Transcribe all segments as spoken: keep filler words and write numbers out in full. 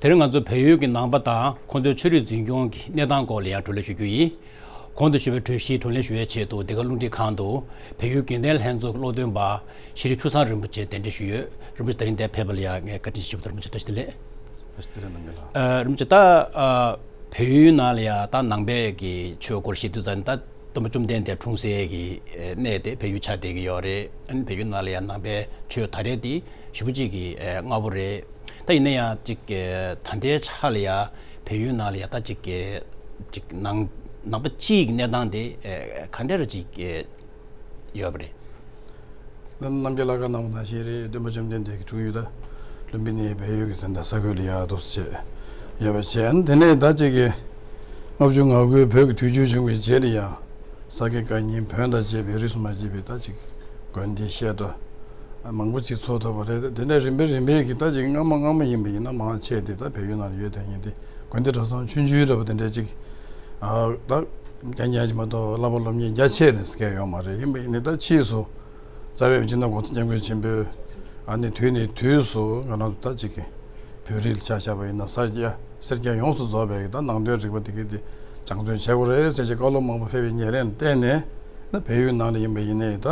དེ་རིང་ང་ཚོ་བལ་ཡུལ་གྱི་ནང་པ་དང་ཁོང་ཚོའི་ཆོས་རིག་འཛིན་སྐྱོང་གི་གནས་སྟངས་སྐོར་ལ་ཡང་བགྲོ་གླེང་ཞུ་རྒྱུ་ཡིན། གོང་དུ་ཞུས་པའི་གྲོས་གཞི་བགྲོ་གླེང་ཞུ་ཡའི་ཆེད་དུ་འདི་ག་རླུང་འཕྲིན་ཁང་དུ་བལ་ཡུལ་དགེ་ལྡན་ལྷན་ཚོགས་ཀྱི་སློབ་སྟོན་པ་ཤེས་རིག་ཆུ་བཟང་རིན་པོ་ཆེ་གདན་འདྲེན་ཞུས་ཡོད། རིན་པོ་ཆེ་དེ་རིང་འདིར་ཕེབས་པ་ལ་ཡང་ངས་བཀའ་དྲིན་ཆེ་ཞུ་བ་དང་། རིན་པོ་ཆེ་བཀྲ་ཤིས་བདེ་ལེགས། བཀྲ་ཤིས་བདེ་ལེགས་རྣམ་རྒྱལ་ལགས། ཨ། རིན་པོ་ཆེ་ད། ཨ། བལ་ཡུལ་ནང་ལ་ཡང་ད་ནང་པའི་གི་ཆོས་སྐོར་བཤད་དུས་ཙམ་ད་སྟོན་པ་བཅོམ་ལྡན་འདས་འཁྲུངས་སའི་གི་གནས་དེ་བལ་ཡུལ་ཆགས་བསྡད་ཀྱི་ཡོད་རེད། ཨ་ནི་བལ་ཡུལ་ནང་ལ་ཡང་ནང་པའི་ཆོས་ད་རེས་དེ་ཞེ་པོ་ཅིག་གི་སྔ་པོ་རེད། ད་ཡིན་ན་ཡང་ཅིག་ད་ལྟའི་ཆ་ལ་ཡང་བལ་ཡུལ་ནང་ལ་ཡང་ད་ཅིག་ཅིག་ནང་ནང་པ་སྤྱིའི་གནས་སྟངས་དེ་ག་འདྲ་རེ་ཅིག་ཡོད་པ་རེད། རྣམ་རྒྱལ་ལགས་བཀའ་གནང་བ་ནང་བཞིན་རེད། སྟོན་པ་བཅོམ་ལྡན་འདས་ཀྱི་འཁྲུངས་ཡུལ་ད་ལུམ་བི་ནི་བལ་ཡུལ་གྱི་དེ་འདྲ་ས་ཁུལ་ལ་ཡག་ཏུ་བྱས་ཡོད་པ་བྱས། ཨ་ནི་དེ་ནས་ད་ཅིག་གི་ལྔ་བཅུ་ང་དགུའི་བོད་ཀྱི་དུས་འགྱུར་བྱུང་བའི་རྗེས་ལ་ཡང་ས་དགེ་བཀའ་རྙིང་བོན་དང་བཅས་པའི་རིས་སུ་མ་ཆད་པའི་ད་ཅིག་དགོན་སྡེ་བཤད་གྲྭ་མང་པོ་ཅིག་ཚུགས་ཐུབ་པ་རེད། དེ་འདྲ་རིམ་པས་རིམ་པས་ཀྱི་ད་ཅིག་སྔ་མ་སྔ་མ་ཡིན་པ་ཡིན་ན་མང་ཆེ་དེ་ད་བལ་ཡུལ་ནང་ལ་ཡོད་དེ་ཡིན་ཏེ། དགོན་སྡེ་གྲྭ་ཚང་ཆུང་ཆུང་འདྲ་པོ་དེ་འདྲ་ཅིག་ཨ་ད་རྐྱང་རྐྱང་ཅིག་མ་གཏོགས་བསླབ་པ་སློབ་གཉེར་རྒྱ་ཆེ་དེ་སྐད་ཡོད་མ་རེད། ཡིན་པ་ཡིན་ནའི་ད་ཕྱིས་སུ་རྩ་བའི་སྤྱི་ནོར་༸གོང་ས་༸སྐྱབས་མགོན་ཆེན་པོས་ཨ་ནི་དུས་ནས་དུས་སུ་ང་རང་ཚོ་ད་ཅིག་གི་བོད་རིགས་ལ་ཆ་བཞག་པ་ཡིན་ན་སེར་སྐྱ་སེར་སྐྱ་ཡོངས་སུ་རྫོགས་པའི་ད་ནང་དོན་རིག་པ་དེ་གའི་དེ་སྦྱང་བརྩོན་བྱེད་དགོས་རེད་ཟེར་གྱི་བཀའ་སློབ་མང་པོ་ཕེབས་པའི་ཉེ་རིང་ལ་བརྟེན་ནས། ད་བལ་ཡུལ་ནང་ལ་ཡིན་པ་ཡིན་ནའི་ད་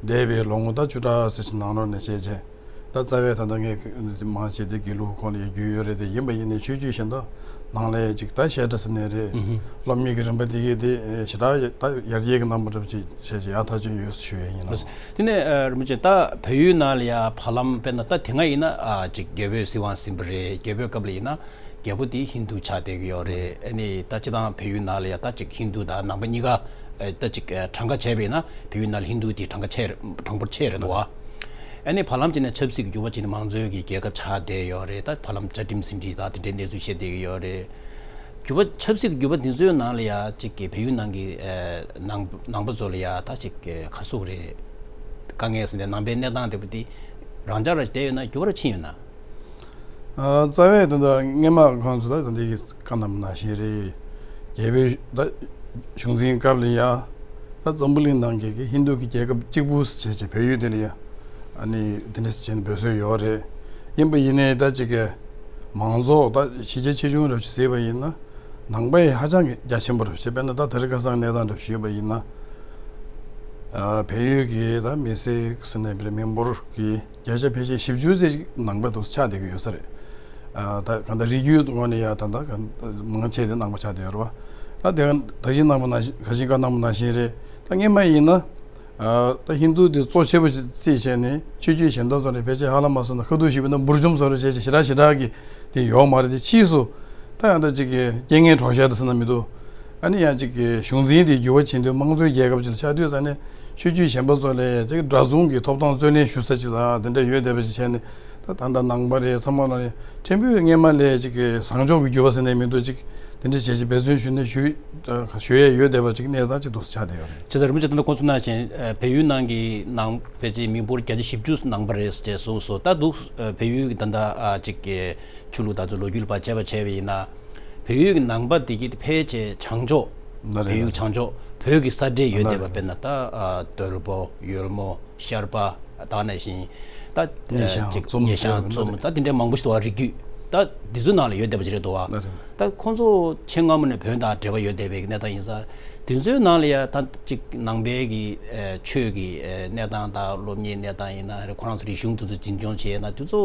འདས་པའི་ལོ་ངོ་ད་བཅུ་ཕྲག་ཙམ་ཞིག་ནང་ལོགས་ནས་བྱས་བྱས། ད་རྩ་བའི་ད་ལྟ་ངས་མང་ཆེ་དེ་དགེ་ལུགས་ཁོངས་ལ་ཡང་རྒྱུས་ཡོད་རེད། དེ་ཡིན་པ་ཡིན་ནའི་ཆོས་བརྒྱུད་གཞན་དག་ནང་ལ་ཡང་ཅིག་ད་བཤད་གྲྭ་ཟེར་ནའི་རེད། ཨུ་ཧུ། སློབ་གཉེར་གྱི་རིམ་པ་དེ་གའི་དེ་ཞེ་དྲག་ད་ཡར་རྒྱས་ཀྱི་རྣམ་པ་འདྲ་པོ་ཅིག་བྱས་བྱས་ཡག་ཐག་ཆོད་ཡོད་ཞུ་ཡས་ཡིན་ལགས། དེ་ནས་ཨ་རིན་པོ་ཆེ་ད་བལ་ཡུལ་ནང་ལ་ཡང་བར་ལམ་དཔེར་ན་ད་དེ་སྔ་ཡིན་ན་ཨ་ཅིག་རྒྱལ་པོས་སྲིད་དབང་ཟིན་པ་རེད། རྒྱལ་པོའི་སྐབས་ལ་ཡིན་ན་རྒྱལ་པོ་དེ་ཧིན་དུ་ཆགས་བསྡད་ཀྱི་ཡོད་རེད། ཨ་ནི་ད་སྤྱིར་བཏང་བལ་ཡུལ་ནང་ལ་ཡང་ད་ཅིག་ཧིན་དུ་དང་ནང་པ་གཉིས་ཀ་ཨ་ད་ཅིག་ཨ་གྲངས་ཀ་བྱས་པ་ཡིན་ན་བལ་ཡུལ་ནང་ལ་ཧིན་དུ་དེ་གྲངས་ཀ་ཆེ་རེད། གྲངས་འབོར་ཆེ་རེད་འདུག་བ། ཨ་ནི་བར་ལམ་ཅིག་ནས་ཆབ་སྲིད་ཀྱི་འགྱུར་བ་ཅིག་ནས་མང་གཙོའི་གི་རྒྱལ་ཁབ་ཆགས་བསྡད་ཡོད་རེད། ད་བར་ལམ་བཅའ་ཁྲིམས་ཟིན་བྲིས་དང་དེ་འདྲའི་གནས་ཚུལ་བཤད་བསྡད་ཀྱི་ཡོད་རེད། འགྱུར་བ་ཆབ་སྲིད་ཀྱི་འགྱུར་བ་འདི་ཚོའི་ནང་ལ་ཡ་ཅིག་གི་བལ་ཡུལ་ནང་གི་ཨ་ནང་ནང་པ་ཚོ་ལ་ཡ་ད་ཅིག་གི་ག་ཟེར་དགོས་རེད། དཀའ་ངལ་ཟེར་ནས་ནང་པའི་གནས་སྟངས་དེ་པོ་དེ་རང་འཇགས་ར་བསྡད་ཡོད་ན་འགྱུར་བ་ར་ཕྱིན་ཡོད་ན། ཨ་རྩ་བའི་ད་ལྟ་སྔས་མ་ཁོང་ཚོ་ད་ད་འདི་གི་བཀའ་གནང་བ་ནང་བཞིན་རེད། རྒྱལ་པོའི་ད་གཞུང་འཛིན་སྐབས་ལ་ཡ་ད་འཛམ་བུ་གླིང་ནང་གི་གི་ཧིན་དུ་གི་རྒྱལ་ཁབ་གཅིག་པུ་བྱས་བྱས་བལ་ཡུལ་དེ་ལ་ཡ་ཨ་ནི་དེ་འདྲ་བྱས་ནས་འབོད་སྲོལ་ཡོད་རེད། ཡིན་པ་ཡིན་ནའི་ད་ཅིག་གི་མང་ཚོགས་ད་གཞི་རྒྱ་ཆེ་ཆུང་རབ་ཅིག་གཟིགས་པ་ཡིན་ན་ནང་པ་ཡི་ཧ་ཅང་གི་རྒྱ་ཆེན་པོ་རབ་བྱས། དཔེར་ན་ད་དེ་རིང་ཁ་སང་གནས་སྟངས་རབ་ཞུས་པ་ཡིན་ན། ཨ་བལ་ཡུལ་གྱི་ད་མི་སེར་ཟེར་ནས་བལ་མི་འབོར་གྱི་བརྒྱ་ཆ་ཕལ་ཆེར་བཞི་བཅུ་ཙམ་ཞིག་ནང་པ་དུ་ཆགས་བསྡད་ཀྱི་ཡོད་ས་རེད། ཨ་ད་གང་ལྟར་རིགས་རྒྱུད་ངོས་ནས་ཡ་ད་ལྟ་གང་མང་ཆེ་དེ་ནང་པ་ཆགས་བསྡད་ཡོད་རེད་བ། ད་དེ་ད་གཞི་ནང་པ་ནང་བཞིན་ག་ཞིག་བཀའ་གནང་པ་ནང་བཞིན་རེད། ད་སྔས་མ་ཡིན་ན། ཨ་ད་ཧིན་དུ་དེ་གཙོ་ཆེ་བོ་ཞིག་བརྩིས་བྱས་ནས་ཆོས་བརྒྱུད་གཞན་དག་ཚོ་ནས་ཕལ་ཆེར་ཧ་ལམ་མ་སོང་ན་ཁ་ཐུག་ཞུས་པ་ན་འབུར་འཇོམས་བཟོ་འདྲ་བྱས་བྱས་ཞེ་དྲག་ཞེ་དྲག་གི་དེ་ཡོད་མ་རེད། དེ་ཕྱིས་སུ་ད་ཡང་ད་ཅིག་གི་རྐྱེན་ངན་གྲོགས་ཤར་དུ་ཟེར་ན་མི་འདུག་ཨ་ནི་ཡང་ཅིག་གི་གཞུང་འཛིན་དེ་འགྱུར་བ་ཕྱིན་དུས་དམངས་གཙོའི་རྒྱལ་ཁབ་ཅིག་ལ་ཆགས་དུས་ཙང་ནས་ཆོས་བརྒྱུད་གཞན་པ་ཚོ་ལས་ཅིག་འདྲ་མཚུངས་ཀྱི་ཐོབ་ཐང་རྩོད་ལེན་ཞུ་ས་ཅིག་དང་དེ་འདྲ་ཡོད་བསྡད་པ་ཞིག་བྱས་ནས། ད་ད་ལྟ་ནང་པ་རེད། ཚང་མ་ལ་ནི་ཕྲན་བུ་སྔས་མ་ལས་ཅིག་གི་བཟང་ཕྱོགས་ཀྱི་འགྱུར་བ་ཟེར་ནས་མི་འདུག་ཅིག་དེ་འདྲ་བྱས་ཅིག་འབད་བརྩོན་ཞུས་ནས་ཞུ་ཞུ་ཡས་ཡོད་བསྡད་པ་ཅིག་གནས་སྟངས་ཅིག་འདུག་ཆགས་བསྡད་ཡོད་རེད། བྱས་ཙང་རིན་པོ་ཆེ་ད་ལྟ་ཁོང་ཚོ་ནང་བཞིན་ཨ་བལ་ཡུལ་ནང་གི་ནང་ཕལ་ཆེར་མི་འབོར་བརྒྱ་ཆ་བཞི་བཅུ་ནང་པ་རེད་ཅེས་གསུངས་སོང་། ད་འདུག་ཨ་བལ་ཡུལ་གྱི་ད་ལྟ་ཨ་ཅིག་གི་ཆོས་ལུགས་དང་ཚོ་ལོ་རྒྱུས་ལ་ཕར་དཔྱད་པ་བྱས་པ་ཡིན་ན། བལ་ཡུལ་གྱི་ནང་པ་འདི་གི་ཕལ་ཆེར་བྱང་ཕྱོགས། ན་རེ་བལ་ཡུལ་ན་རེ། བྱང་ཕྱོགས་བོད་ཀྱི་ས་འབྲེལ་ཡོད་ན་བསྡད་པ་རེ། དཔེར་ན་ད་ཨ་དོལ་པོ་ཡོལ་མོ། ཤར་པ། ད་ག་ནང་བཞིན་ད་ཉེ་ཤང་ཅིག་རྩོམ་ཉེ་ཤང་ཡོད་རྩོམ་ན་ད་དེ་འདྲའི་མང་པོ་ཞིག་འདུག་བ། རིགས་རྒྱུད་ད་འདི་ཚོའི་ནང་ལ་ཡོད་བསྡད་པ་ཅིག་རེད་འདུག་བ། ན་རེ་ན་རེ། ད་ཁོང་ཚོ་ཆེས་སྔ་མོ་ནས་བོད་དང་འབྲེལ་བ་ཡོད་བསྡད་པའི་གནས་སྟངས་ཡིན་ཙང་། དེ་ཚོའི་ནང་ལ་ཡ་ད་ཅིག་ནང་པའི་གི་ཨ་ཆོས་ཀྱི་ཨ་གནས་སྟངས་དང་སློབ་གཉེར་གནས་སྟངས་ཡིན་ན་རེད། ཁོ་རང་ཚོ་རིག་གཞུང་དེ་ཚོ་འཛིན་སྐྱོང་བྱས་ན་དེ་ཚོ་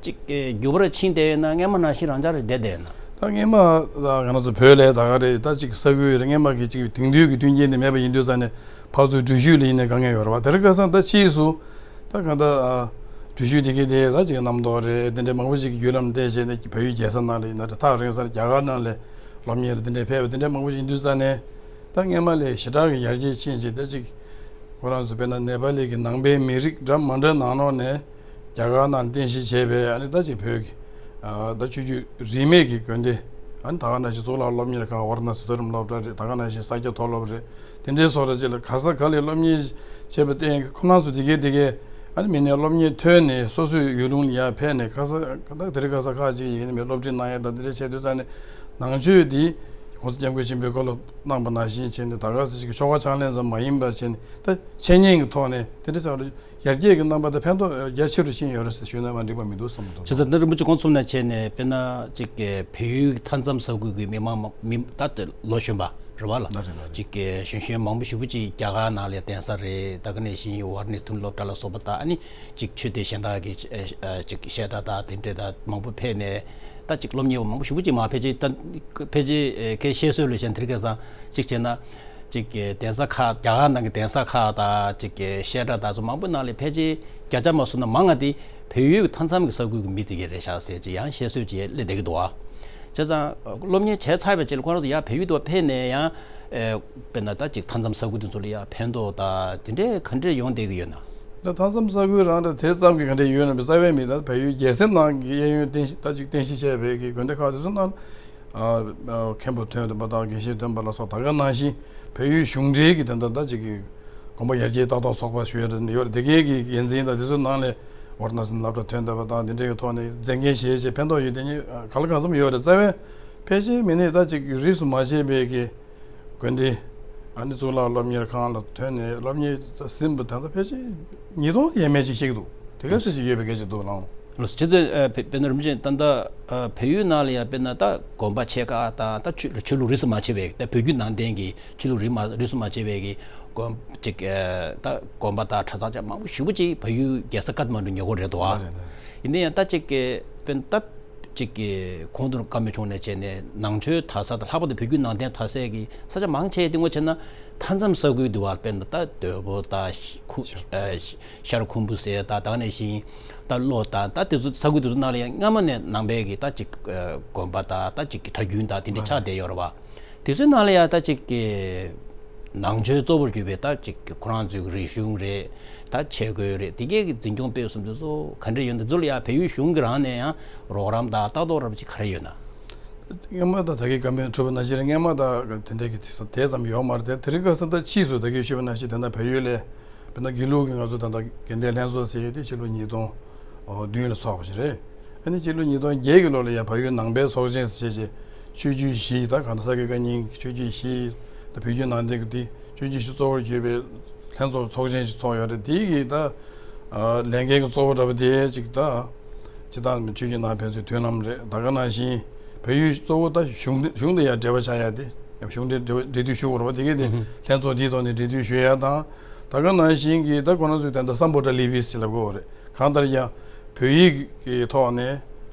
ཅིག་ཨ་འགྱུར་བ་ཕྱིན་བསྡད་ཡོད་ན་སྔས་མ་ནང་བཞིན་རང་འཇགས་རེ་བསྡད་བསྡད་ཡོད་ན། ད་སྔས་མ་ད་ང་རང་ཚོ་བོད་ལ་ད་ག་རེ་ད་ཅིག་ས་ཁུལ་རེ་སྔས་མ་གི་ཅིག་དེང་དུས་ཀྱི་མཐུན་རྐྱེན་དེ་མེད་པ་ཡིན་དུས་ཙང་ནས། ཕར་ཚུར་འགྲུལ་བཞུད་ལ་ཡིན་ནའི་དཀའ་ངལ་ཡོད་རེད་བ། དེ་རིང་ཁ་སང་ད་ཕྱིས་སུ་ད་གང་ལྟར་ཨ་འགྲུལ་བཞུད་དེ་གའི་དེ་ད་ཅིག་རྣམ་རྟོག་རེད། དེ་འདྲའི་མང་པོ་ཞིག་གི་བརྒྱུད་ལམ་བལྟས་བྱས་ནས་བལ་ཡུལ་རྒྱལ་ས་ནང་ལ་ཡིན་ན་རེད། ཐག་རིང་སར་རྒྱ་གར་ནང་ལ་སློབ་གཉེར་ལ་དེ་འདྲའི་ཕེབས་པ་དེ་འདྲའི་མང་པོ་ཞིག་ཡིན་དུས་ཙང་ནས། ད་སྔས་མ་ལས་ཞེ་དྲག་གི་ཡར་རྒྱས་ཕྱིན་བྱས་ད་ཅིག་ཁོ་རང་ཚོ་དཔེར་ན་ནེ་པ་ལི་གི་ནང་པའི་མི་རིགས་འདྲ་མ་འདྲ་ནང་ལོགས་ནས། རྒྱ་གར་ནང་རྟེན་གཞི་བྱས་པའི་ཨ་ནི་ད་ཅིག་བོད་ཀྱི་ཨ་ད་ཆོས་བརྒྱུད་རིས་མེད་ཀྱི་དགོན་སྡེ། ཨ་ནི་ད་ག་ནང་བཞིན་གཙུག་ལག་སློབ་གཉེར་ཁང་ཝཱ་ར་ཎ་སི་མཐོ་རིམ་སློབ་གྲྭ་རེད། ད་ག་ནང་བཞིན་ས་སྐྱ་མཐོ་སློབ་རེད། དེ་འདྲའི་སོགས་རེད། ཅིག་ལ་ག་ས་ག་ལ་སློབ་གཉེར་བྱས་པ་བརྟེན་ཁོ་རང་ཚོ་དེ་གའི་དེ་གའི་ཨ་ནི་མི་སྣའི་སློབ་གཉེར་ཐོན་ནས་སོ་སོའི་ཡུལ་ལུང་ལ་ཡར་ཕེབས་ནས་ག་ས་ག་ད་དེ་རིང་ག་ས་ཁག་ཅིག་ཡིན་ནའི་སློབ་ཁྲིད་གནང་ཡས་དང་དེ་འདྲ་བྱས་དུས་ཙང་ནས་ནང་ཆོས་འདི་ ༸གོང་ས་༸སྐྱབས་མགོན་ཆེན་པོས་བཀའ་སློབ་གནང་པ་ནང་བཞིན་བྱས་ནས། ད་ག་ཟེ་ཅིག་ཆོ་ག་ཕྱག་ལེན་ཙམ་མ་ཡིན་པ་བྱས་ནས། ད་འཆད་ཉན་གྱི་ཐོག་ནས་དེ་འདྲ་ཙམ་ལ་ཡར་རྒྱས་ཀྱི་རྣམ་པ་དང་ཕན་ཐོགས་རྒྱ་ཆེ་རུ་ཕྱིན་ཡོད་རེད་ཟེར་ཞུས་ན་མ་འགྲིག་པ་མི་འདུག་བསམ་གྱི་འདུག་བྱས་ཙང་ད་རིན་པོ་ཆེ་ཁོང་གསུངས་ནང་བྱས་ནས། དཔེར་ན་ཅིག་བལ་ཡུལ་གྱི་མཐའ་མཚམས་ས་ཁུལ་གྱི་མི་མང་མང་མི་ད་ལྟ་ལོ་གཞོན་པ་རེད་བ་ལ། ལ་རེད་ལ་རེད། ཅིག་གཞོན་གཞོན་མང་པོ་ཞེ་པོ་ཅིག་རྒྱ་གར་ནང་ལ་གདན་ས་རེད། ད་ག་ནང་བཞིན་ཝཱ་ར་ཎ་སི་མཐོ་རིམ་སློབ་གྲྭ་ལ་སོགས་པ་དང་། ཨ་ནི་ཅིག་ཆོས་སྡེ་གཞན་དག་གི་ཨ་ཅིག་བཤད་གྲྭ་དང་དེ་འདྲ་དང་མང་པོ་ཕེབས་ནས། ད་ཅིག་སློབ་གཉེར་བ་མང་པོ་ཞེ་པོ་ཅིག་མར་ཕལ་ཆེར་ད་ཕལ་ཆེར་ཁོའི་བཤད་སྲོལ་ལ་བཞིན་དེ་རིང་ཁ་སང་ཅིག་བྱས་ན། ཅིག་གདན་ས་ཁག་རྒྱ་གར་ནང་གི་གདན་ས་ཁག་དང་ཅིག་བཤད་གྲྭ་དང་སོགས་མང་པོའི་ནང་ལ་ཕལ་ཆེར་བརྒྱ་ཆ་མ་སོང་ན་མང་ང་དེ་བལ་ཡུལ་གྱི་མཐའ་མཚམས་ཀྱི་ས་ཁུལ་གྱི་མི་དེ་ག་རེད་ཤག་ཟེར་ཅིག་ཡང་བཤད་སྲོལ་ཅིག་སླེབས་བསྡད་ཀྱི་འདུག་བ། བྱས་ཙང་སློབ་གཉེར་བྱས་ཚར་བའི་རྗེས་ལ་ཁོ་རང་ཚོ་ཡར་བལ་ཡུལ་དུ་ཕེབས་ནས་ཡང་ཨེ་དཔེར་ན་ད་ཅིག་མཐའ་མཚམས་ས་ཁུལ་དེ་ཚོ་ལ་ཡར་ཕན་ཐོགས་དང་དེ་འདྲས་ག་འདྲས་ཡོང་བསྡད་ཀྱི་ཡོད་ན། ད་མཐའ་མཚམས་ས་ཁུལ་རང་ད་དེ་ཙམ་གྱི་ག་འདྲས་ཡོད་ན་མི་རྩ་བའི་མི། ད་བལ་ཡུལ་རྒྱལ་སའི་ནང་གི་གཡས་གཡོན་རྟེན་གཞི་ད་ཅིག་རྟེན་གཞི་བྱས་པའི་གི་དགོན་སྡེ་ཁག་དེ་ཚོ་ནང་ཨ་ཨ་མཁན་པོ་ཐོན་བསྡད་པ་དང་དགེ་བཤེས་ཐོན་པ་ལ་སོགས། ད་ག་ནང་བཞིན་བལ་ཡུལ་གཞུང་འབྲེལ་གྱི་དེ་འདྲ་ད་ཅིག་གི་དགོན་པ་ཡར་རྒྱས་ཏག་ཏག་ཚོགས་པ་ཞུ་ཡ་རེད་ཡོད་རེད། དེ་གའི་གི་འགན་འཛིན་དང་དེ་ཚོའི་ནང་ལས་ཝཱ་ར་ཎ་སི་སློབ་གྲྭ་ཐོན་བསྡད་པ་དང་དེ་འདྲའི་གི་ཐོག་ནས་མཛད་འགན་བཞེས་བྱས་ཕན་ཐོགས་ཡོད་དེ་ཉིད་གང་ལ་གང་འཚམ་ཡོད་རེད། རྩ་བའི་ཕལ་ཆེར་མི་སྣས་ད་ཅིག་རིས་སུ་མ་ཆད་པའི་གི་དགོན་སྡེ། ཨ་ནི་གཙུག་ལག་སློབ་གཉེར་ཁང་ལ་ཐོན་ནས་སློབ་གཉེར་ཟིན་པ་ད་ལྟ་ཕལ་ཆེར་ཉིས་སྟོང་ཡས་མས་ཅིག་ཤེས་ཀྱི་འདུག་དེ་ག་ཚོད་ཅིག་ཡོད་པའི་སྐད་ཆ་འདུག་ལགས། ལགས་སོ། བྱས་ཙང་ཨ་བལ་བལ་ཡུལ་ནང་ལ་ཡང་དཔེར་ན་ད་དགོན་པ་ཆེ་ཁག་དང་ད་ཆོས་ཆོས་ལུགས་རིས་སུ་མ་ཆད་པའི་ད་བོད་བརྒྱུད་ནང་བསྟན་གྱི་ཆོས་ལུགས་རིས་མ་རིས་སུ་མ་ཆད་པའི་གི་དགོན་ཅིག་ཨ་ད་དགོན་པ་དང་གྲྭ་ཚང་ཅིག་མང་པོ་ཞེ་པོ་ཅིག་བལ་ཡུལ་རྒྱལ་ས་ཀཏ་མན་ཌུ་ཉེ་འཁོར་རེད་འདུག་བ། ཡིན་ན་ཡང་ད་ཅིག་གི་དཔེར་ན་ད་ཅིག་གི་གོང་དུ་བཀའ་མོལ་བྱུང་ནས་བྱས་ནས་ནང་ཆོས་དར་ས་དང་ལྷག་པར་དུ་བོད་བརྒྱུད་ནང་བསྟན་དར་སའི་གི་ས་ཆ་མང་ཆེ་དེ་ངོ་བྱས་ན་མཐའ་མཚམས་ས་ཁུལ་དུ་བ། དཔེར་ན་ད་དོལ་པོ་དང་ཁུ་ཨ་ཤར་ཁུམ་བུ་ཟེར་དང་ད་ག་ནང་བཞིན་ད་ལྷོ་དང་ད་དེ་ཚོ་ས་ཁུལ་དེ་ཚོ་ནང་ལ་ཡང་སྔ་མོ་ནས་ནང་པའི་གི་ད་ཅིག་ཨ་དགོན་པ་དང་ད་ཅིག་གི་གྲྭ་རྒྱུན་དང་དེ་འདྲ་ཆགས་བསྡད་ཡོད་རེད་བ། དེ་ཚོའི་ནང་ལ་ཡང་ད་ཅིག་གི་ནང་ཆོས་གཙོ་བོར་གྱུར་པའི་ད་ཅིག་གི་ཁོ་རང་ཚོའི་རིག་གཞུང་རེད། ད་ཆས་གོས་རེད། དེ་གས་ཀྱི་འཛིན་སྐྱོང་སྤེལ་གསུམ་དེ་ཚོ་ག་འདྲ་ཡོད་འདི་ཚོ་ལ་ཡང་བལ་ཡུལ་གཞུང་གི་རང་ནས་ཡང་རོགས་རམ་དང་ལྟ་རྟོག་ར་བ་ཅིག་ག་རེ་ཡོད་ན། སྔོན་མ་ད་ད་གའི་བཀའ་མོལ་གྲུབ་པ་ནང་བཞིན་རེད། སྔོན་མ་ད་དེ་འདྲའི་གི་དེ་ཙམ་ཡོད་མ་རེད་དེ། དེ་རིང་ཁ་སང་ད་ཕྱིས་སུ་ད་གའི་ཞུས་པ་ནང་བཞིན་དེ་འདྲ་བལ་ཡུལ་ལས། དཔེར་ན་དགེ་ལུགས་ཀྱི་ང་ཚོ་ད་ལྟ་དགེ་ལྡན་ལྷན་ཚོགས་ཟེར་ཡས་དེ་ཕྱི་ལོ་ཉིས་སྟོང་བདུན་ལ་ཚོགས་པ་ཞིག་རེད། ཨ་ནི་ཕྱི་ལོ་ཉིས་སྟོང་བརྒྱད་ཀྱི་ལོ་ལ་ཡ་བལ་ཡུལ་ནང་པའི་ཚོགས་ཆེན་ཟེར་བྱས་ཆོས་བརྒྱུད་བཞི། ད་གང་ལྟར་ས་དགེ་བཀའ་རྙིང་གི་ཆོས་བརྒྱུད་བཞི། ད་བོད་བརྒྱུད་ནང་བསྟན་གྱི་དེ་ཆོས་བརྒྱུད་བཞི་གཙོ་བོར་གྱུར་པའི་ལྷན་ཚོགས་ཚོགས་ཆེན་ཞིག་ཚོགས་ཡོད་རེད། དེ་གི་ད་ལས་འགན་གྱི་གཙོ་བོ་འདྲ་པོ་དེ་ཅིག་ད་སྤྱིར་བཏང་ཆོས་བརྒྱུད་ནང་ཕན་ཚུན་མཐུན་ལམ་རེད། ད་ག་ནང་བཞིན་བལ་ཡུལ་གཙོ་བོ་ད་གཞུང་གཞུང་དང་ཡ་འབྲེལ་བ་ཆགས་ཡ་དེ། གཞུང་འབྲེལ་འབྲེལ་བ་འབྲེལ་མཐུད་ཞུ་དགོས་རེད་པ། དེ་གས་དེ་ལྷན་ཚོགས་འདིའི་ཐོག་ནས་འབྲེལ་མཐུད་ཞུ་ཡ་དང་། ད་ག་ནང་བཞིན་གྱི་ད་ཁོ་རང་ཚོས་ད་ལྟ་སམ་བྷོ་ཊ་ལི་པི་ཟེར་ལབ་ཀྱི་ཡོད་རེད། གང་ལྟར་ཡང་བོད་ཡིག་གི་ཐོག་ནས་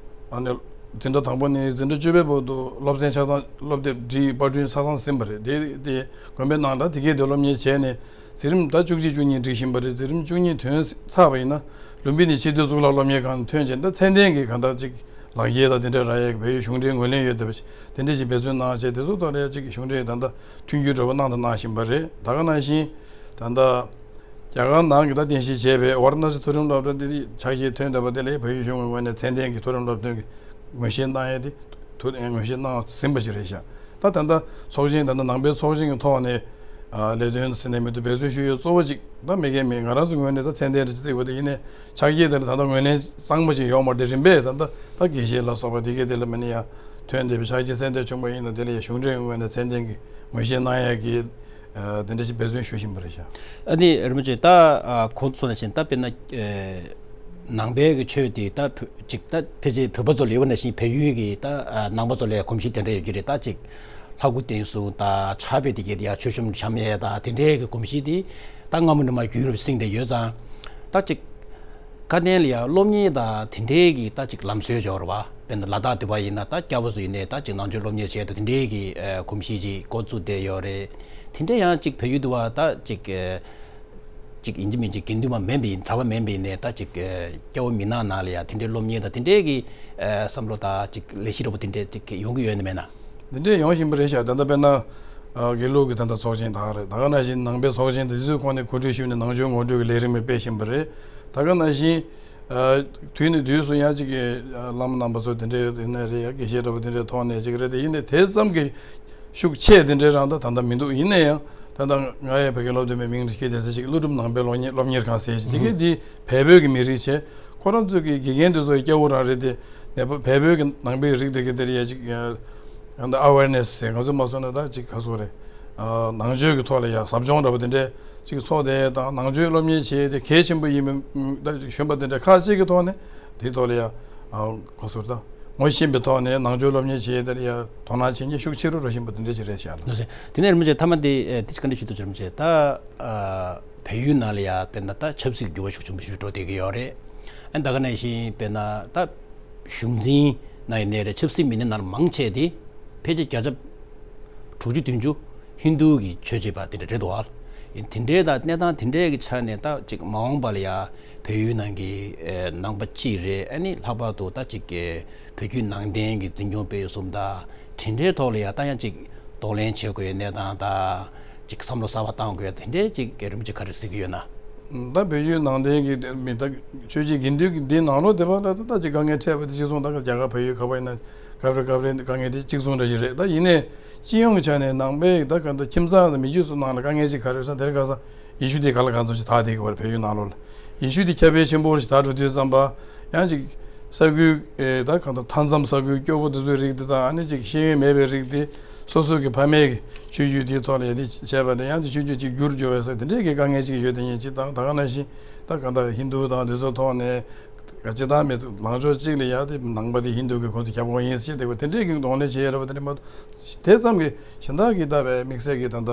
ཨ་ནི་འཛིན་གྲྭ་དང་པོ་ནས་འཛིན་གྲྭ་བཅུ་པའི་བར་དུ་སློབ་ཚན་ཆ་ཚང་སློབ་དེབ་བྲིས་པར་སྐྲུན་ཆ་ཚང་ཟིན་པ་རེད། དེ་དེ་དགོན་པའི་ནང་ད་དེ་གས་དེ་སློབ་གཉེར་བྱས་ནས་འཛིན་རིམ་ད་བཅུ་གཅིག་བཅུ་གཉིས་འགྲིག་བཞིན་པ་རེད། འཛིན་རིམ་བཅུ་གཉིས་ཐོན་ཚར་བ་ཡིན་ན་ལུམ་བི་ནི་ཆེས་མཐོའི་གཙུག་ལག་སློབ་གཉེར་ཁང་ཐོན་བྱས་ད་ཚད་ལྡན་གྱི་གང་ལྟར་ཅིག་ལག་འཁྱེར་དང་དེ་འདྲ་རག་ཡས་ཀྱི་བལ་ཡུལ་གཞུང་འབྲེལ་ངོས་ལེན་ཡོད་བསྡད་པ་ཞིག་དེ་འདྲ་ཞིག་འབད་བརྩོན་གནང་བྱས། དེ་ཚོ་ཐོག་ནས་ཅིག་གཞུང་འབྲེལ་ད་ལྟ་མཐུན་འགྱུར་འདྲ་པོ་གནང་དང་གནང་བཞིན་པ་རེད། ད་ག་ནང་བཞིན་ད་ལྟ་རྒྱ་གར་ནང་གི་ད་རྟེན་གཞི་བྱས་པའི་ཝཱ་ར་ཎ་སི་མཐོ་རིམ་སློབ་གྲྭ་འདི་ཕྱག་འཁྱེར་ཐོན་བསྡད་པ་དེ་ལ་བལ་ཡུལ་གཞུང་གི་ངོས་ནས་ཚད་ལྡན་གྱི་མཐོ་རིམ་སློབ་ཐོན་གྱི་ངོས་བཞེས་གནང་ཡས་དེ་ཐུགས་ངོས་བཞེས་གནང་ཟིན་པ་ཞིག་རེད་ཤག་ད་ད་ལྟ་ཚོགས་ཆེན་ད་ལྟ་ནང་པའི་ཚོགས་ཆེན་གྱི་ཐོག་ནས་ཨ་ལས་དོན་ཟེར་ནས་མི་འདུག་འབད་བརྩོན་ཞུ་ཡས་གཙོ་བོ་གཅིག་ད་མེད་མཁན་མེད། ང་རང་ཚོ་ངོས་ནས་ད་ཚད་ལྡན་རེད་བརྩི་གི་ཡོད་དེ། ཡིན་ནའི་ཕྱག་འཁྱེར་དེ་ལ་ད་ལྟ་ངོས་ལེན་གཙང་མ་ཞིག་ཡོད་མ་རེད་དེ། རིམ་པས་ད་ལྟ་ད་དགེ་བཤེས་ལ་སོགས་པ་དེ་གས་དེ་ལ་མི་ནི་ཡང་ཐོན་བསྡད་པའི་ཕྱག་འཁྱེར་ཚད་ལྡན་བྱུང་བ་ཡིན་ན་དེ་ལ་ཡང་གཞུང་འབྲེལ་ངོས་ནས་ཚད་ལྡན་གྱི་ངོས་བཞེས་གནང་ཡས་ཀྱི་ཨ་དེ་འདྲ་ཞིག་འབད་བརྩོན་ཞུ་བཞིན་པ་རེད་ཤག་ཨ་ནི་རིན་པོ་ཆེ་ད་ཨ་གོང་དུ་སོང་ནང་བཞིན་ད་དཔེར་ན་ཨེ་ནང་པའི་གི་ཆོས་དེ་ད་བོད་ཅིག་ད་ཕལ་ཆེར་བོད་པ་ཚོ་ལ་ཡོད་པ་ནང་བཞིན་བལ་ཡུལ་གི་ད་ཨ་ནང་པ་ཚོ་ལ་ཡང་གོམས་གཤིས་དེ་འདྲ་ཡོད་ཀྱི་རེད། ད་ཅིག་ལྷ་སྐུ་བསྟན་སྲུང་ད་ཕྱག་དཔེ་དེ་གས་དེ་ཡང་མཆོད་གཤོམ་བཤམས་ཡས་ད་དེ་འདྲའི་གི་གོམས་གཤིས་དེ་ད་སྔ་མོ་ནས་མར་རྒྱུན་རིང་པོ་བསྲིངས་བསྡད་ཡོད་ཙང་། ད་ཅིག་དགའ་ལྡན་ལ་ཡང་སློབ་གཉེར་དང་དེ་འདྲའི་གི་ད་ཅིག་ལམ་སྲོལ་འབྱོར་བ། དཔེར་ན་ལ་དྭགས་དུ་བ་ཡིན་ན་ད་སྐྱ་བོ་ཚོ་ཡིན་ནའི་ད་ཅིག་ནང་ཆོས་སློབ་གཉེར་བྱས་ད་དེ་འདྲའི་གི་ཨ་གོམས་གཤིས་ཅིག་འགོ་བཙུགས་བསྡད་ཡོད་རེད། དེ་འདྲ་ཡང་ཅིག་བལ་ཡུལ་དུ་བ་ད་ཅིག་ཨ་ཅིག་ཡིན་གཅིག་མིན་གཅིག་དགེ་འདུན་པ་མིན་པ་ཡིན་གྲྭ་པ་མིན་པ་ཡིན་ནའི་ད་ཅིག་ཨ་སྐྱ་བོ་མི་ནག་ནང་ལ་ཡང་དེ་འདྲའི་སློབ་གཉེར་དང་དེ་འདྲའི་གི་ཨ་བསམ་བློ་ད་ཅིག་ལས་གཞི་འདྲ་པོ་དེ་འདྲའི་དེ་གི་ཡོང་གི་ཡོད་ནི་མེད་ན། འདི་འདྲས་ཡོང་བཞིན་པ་རེད་ཤག་ད་ལྟ་དཔེར་ན་ཨ་དགེ་ལུགས་ཀྱི་ད་ལྟ་ཚོགས་ཆེན་དག་རེད། ད་ག་ནང་བཞིན་ནང་པའི་ཚོགས་ཆེན་དེ་ཚོའི་ཁོངས་ནས་གོ་སྒྲིག་ཞུས་ནས་ནང་ཆོས་ངོ་སྤྲོད་ཀྱི་ལས་རིམ་སྤེལ་བཞིན་པ་རེད། ད་ག་ནང་བཞིན་ཨ་དུས་ནས་དུས་སུ་ཡང་ཅིག་གི་ཨ་བླ་མ་རྣམ་པ་ཚོ་དེ་འདྲས་ཡིན་ན་རེད། ཡ་དགེ་བཤེས་འདྲ་པོ་དེ་འདྲས་ཐོག་ནས་ཅིག་རེད་དེ། ཡིན་ནའི་དེ་ཙམ་གྱི་ཤུགས་ཆེ་དེ་འདྲས་རང་ད་ད་ལྟ་མི་འདུག་ཡིན་ན་ཡང་ད་ལྟ་ང་ཡི་བོད་ཀྱི་སློབ་སྟོན་པའི་མིང་དུ་སྐྱེས་དེ་ཚེ་ཞིག་ཀླུ་སྒྲུབ་ནང་པའི་སློབ་གཉེར་སློབ་གཉེར་ཁང་ཟེར་ཞིག་དེ་གས་དེ་བལ་པོའི་གི་མི་རིགས་བྱས། ཁོ་རང་ཚོའི་གི་དགེ་རྒན་དེ་ཚོ་ཡི་སྐྱ་བོ་རང་རེད་དེ། ནས་བལ་པོའི་གི་ནང་པའི་རིགས་དེ་གས་དེར་ཡ་ཅིག་ཡ་ ཡང་ད་ཨ་ཝེར་ནེ་སི་ཟེར། ང་ཚོ་མ་སོང་ན་ད་ཅིག་ག་སོ་རེད། ཨ་ནང་ཆོས་ཀྱི་ཐོག་ལ་ཡ་ཟབ་སྦྱོང་འདྲ་པོ་དེ་འདྲས་ཅིག་ཚོགས་དེ་དང་། ནང་ཆོས་སློབ་གཉེར་བྱེད་དེ་གལ་ཆེན་པོ་ཡིན་པའི་ད་ཞུན་པ་དེ་འདྲས་ཁག་ཅིག་གི་ཐོག་ནས་དེའི་ཐོག་ལ་ཡ་ག་སོ་རེད། ད་ངོ་ཤེས་པའི་ཐོག་ནས་ནང་ཆོས་སློབ་གཉེར་བྱེད་དེ་ལ་ཡ་དོ་སྣང་བྱེད་མཁན་ཤུགས་ཆེ་རུ་འགྲོ་བཞིན་པ་དེ་འདྲས་ཅིག་རེད་བྱས་ན། ལགས་སོ། དེ་ནས་རིན་པོ་ཆེ་མཐའ་མ་དེ་ཨེ་དེ་ག་འདྲས་ཞུ་འདུག་ཅེ། རིན་པོ་ཆེ་ད་ཨ་བལ་ཡུལ་ནང་ལ་ཡ་དཔེར་ན་ད་ཆབ་སྲིད་འགྱུར་བ་ཤུགས་ཆེན་པོ་ཞིག་འགྲོ་བསྡད་ཀྱི་ཡོད་རེད། ཨ་ད་ག་ནང་བཞིན་དཔེར་ན་ད་གཞུང་འཛིན་ནང་ཡིན་ནའི་རེད། ཆབ་སྲིད་མི་སྣ་ནང་ལ་མང་ཆེ་དེ་ཕལ་ཆེར་བརྒྱ་ཆ་དྲུག་ཅུ་བདུན་ཅུ་ཧིན་རྡུ་གི་ཆོས་བྱེད་པ་དེ་འདྲ་རེད་འདུག་ཨ། དེ་འདྲའི་ད་གནས་སྟངས་དེ་འདྲའི་གི་ཆ་ནས་ད་ཅིག་མ་འོངས་པ་ལ་ཡ་བལ་ཡུལ་ནང་གི་ཨེ་ནང་པ་སྤྱི་རེད། ཨ་ནི་ལྷག་པར་དུ་ད་ཅིག་གི་བོད་བརྒྱུད་ནང་བསྟན་གྱི་འཛིན་སྐྱོང་སྤེལ་གསུམ་དང་དེ་འདྲའི་ཐོག་ལ་ཡ་ད་ཡང་ཅིག་གདོང་ལེན་བྱེད་དགོས་ཡ་གནས་སྟངས་དང་། ཅིག་བསམ་བློ་གསར་པ་བཏང་དགོས་ཡ་དེ་འདྲའི་ཅིག་རིན་པོ་ཆེ་ག་རེ་གཟིགས་ཀྱི་ཡོད་ན། ད་བལ་ཡུལ་ནང་བསྟན་གྱི་མི་ད་ཆོས་བརྒྱུད་དགེ་འདུན་གྱི་འདི་ནང་ལོགས་དེ་བ་ལ་ད་ད་ཅིག་དཀའ་ངལ་འཕྲད་པ་དེ་གཅིག་མཚུངས། ད་རྒྱ་གར་བལ་ཡུལ་ག་པར་ཡིན་ན་སྐབས་རེ་སྐབས་རེ་དཀའ་ངལ་དེ་གཅིག་མཚུངས་འདྲ་ཞིག་རེད། ད་ཡིན་ནའི་སྤྱི་ཡོངས་ཀྱི་ཆ་ནས་ནང་པའི་ད་ག་ད་ཁྱིམ་ཚང་དང་མི་རྒྱུད་ཚོ་ནང་ལ་དཀའ་ངལ་ཅིག་ག་རེ་ཡོད་ཟེར་ན། དེ་རིང་ཁ་སང་ཡེ་ཤུ་དེ་ག་ལ་གང་འཚམ་ཞིག་དར་བསྡད་ཀྱི་ཡོད་རེད། བལ་ཡུལ་ནང་ལོགས་ལ་ཡེ་ཤུ་དེ་ཁྱབ་སྤེལ་ཆེན་པོ་ཞིག་དར་འགྲོ་དུས་ཙམ་པ་ཡང་ཅིག་ས་ཁུལ་ཨེ་ད་གང་ད་མཐའ་མཚམས་ས་ཁུལ་སྐྱོ་པོ་དེ་ཚོའི་རིགས་དེ་དང་། ཨ་ནི་ཅིག་ཤེས་ཡོན་མེད་པའི་རིགས་དེ་སོ་སོ་གི་ཕ་མེས་ཀྱི་ཆོས་བརྒྱུད་དེའི་ཐོག་ལ་ཡ་དེ་བྱས་པ་ལས་ཡང་དེ་ཆོས་བརྒྱུད་ཅིག་བསྒྱུར་འགྱུར་བས་ཟེར་དེ་འདྲའི་གི་དཀའ་ངལ་ཅིག་ཡོད་དེ་ཡིན་ཅིག་དང་། ད་ག་ནང་བཞིན་ད་གང་ད་ཧིན་རྡུ་དང་དེ་ཚོའི་ཐོག་ནས་ག་ཅི་དང་མེད་ལངས་ཕྱོགས་གཅིག་ལ་ཡ་དེ་ནང་པ་དེ་ཧིན་རྡུ་གི་ཁོངས་སུ་ཁྱབ་ཁོངས་ཡིན་ཟེར་དེ་བ་དེ་འདྲའི་གི་གདོང་ལེན་བྱེད་ཡ་ར་བ་དེ་འདྲ་མ་གཏོགས། དེ་ཙམ་གྱི་གཞན་དག་གི་ད་བའི་དམིགས་བསལ་གྱི་ད་ལྟ་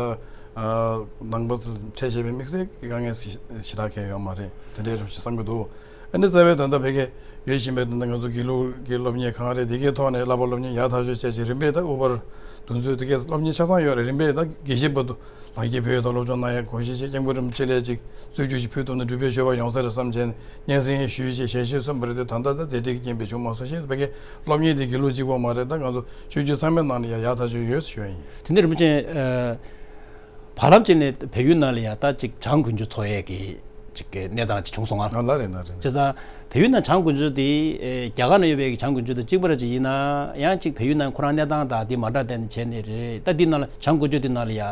ནང་པ་ཚོ་འཕྲད་བྱས་པའི་དམིགས་བསལ་གྱི་དཀའ་ངལ་ཞེ་དྲག་གང་ཡང་ཡོད་མ་རེད། དེ་འདྲའི་རེད་བསམ་གྱི་འདུག་ཨ་ནི་རྩ་བའི་ད་ལྟ་བོད་སྐད་ཡོད་བཞིན་པའི་ད་ལྟ་ང་ཚོ་དགེ་ལུགས་ཀྱི་སློབ་གཉེར་ཁང་རེད། དེ་གའི་ཐོག་ནས་བསླབ་པ་སློབ་གཉེར་ཡག་ཐག་ཆོད་བྱས་རྗེས་རིམ་པས་ད་དབུ་ཕར་འདུ་འཛོམས་དེ་གའི་སློབ་གཉེར་ཆ་ཚང་ཡོད་རེད། རིམ་པས་ད་དགེ་བཤེས་བར་དུ་ལག་འཁྱེར་བོད་ཡིག་དང་སློབ་སྦྱོང་གནང་ཡ་དགོངས་བཞེས་བྱས། སྐྱབས་མགོན་རིན་པོ་ཆེ་ལ་ཅིག་རྩོད་རྒྱུགས་ཤིག་ཕུལ་ཐུབ་ན་འགྲུལ་པའི་མཆོད་པ་ཡོང་ས་རེད་བསམ་བྱས་ནས་སྙན་སེང་ཞུས་བྱས་ཞལ་བཞེས་གསུངས་པ་རེད་དེ། ད་ལྟ་ད་མཛད་འཕྲིན་གྱི་རྐྱེན་པས་བྱུང་མ་སོང་ཞེས། བོད་སྐད་སློབ་གཉེར་དེ་དགེ་ལུགས་གཅིག་པོ་མ་རེད། ད་ང་ཚོ་ཆོས་བརྒྱུད་ཚང་མའི་ནང་ལ་ཡ་ཡག་ཐག་ཆོད་ཡོད་ཞུ་ཡ་ཡིན། དེ་ནས་རིན་པོ་ཆེ་ཨ། བར་ལམ་ཅིག་ནས་བལ་ཡུལ་ནང་ལ་ཡ་ད་ཅིག་བྱང་དགུན་ཆོས་ཚོགས་ཡས་ཀྱི་ཅིག་གི་གནས་སྟངས་ཅིག་བྱུང་སོང་ང་། ཨ་ལ་རེད་ན་རེད། བྱས་ཙང་བལ་ཡུལ་ནང་བྱང་དགུན་ཆོས་དེ་ཨེ་རྒྱ་གར་ནང་ཡོད་པའི་བྱང་དགུན་ཆོས་དང་གཅིག་པ་ར་ཅིག་ཡིན་ན་ཡང་ཅིག་བལ་ཡུལ་ནང་ཁོ་རང་གནས་སྟངས་དང་དེ་མ་འདྲ་བསྡད་ནས་བྱས་ནས་རེད། ད་འདི་ནང་ལ་བྱང་དགུན་ཆོས་དེ་ནང་ལ་ཡ་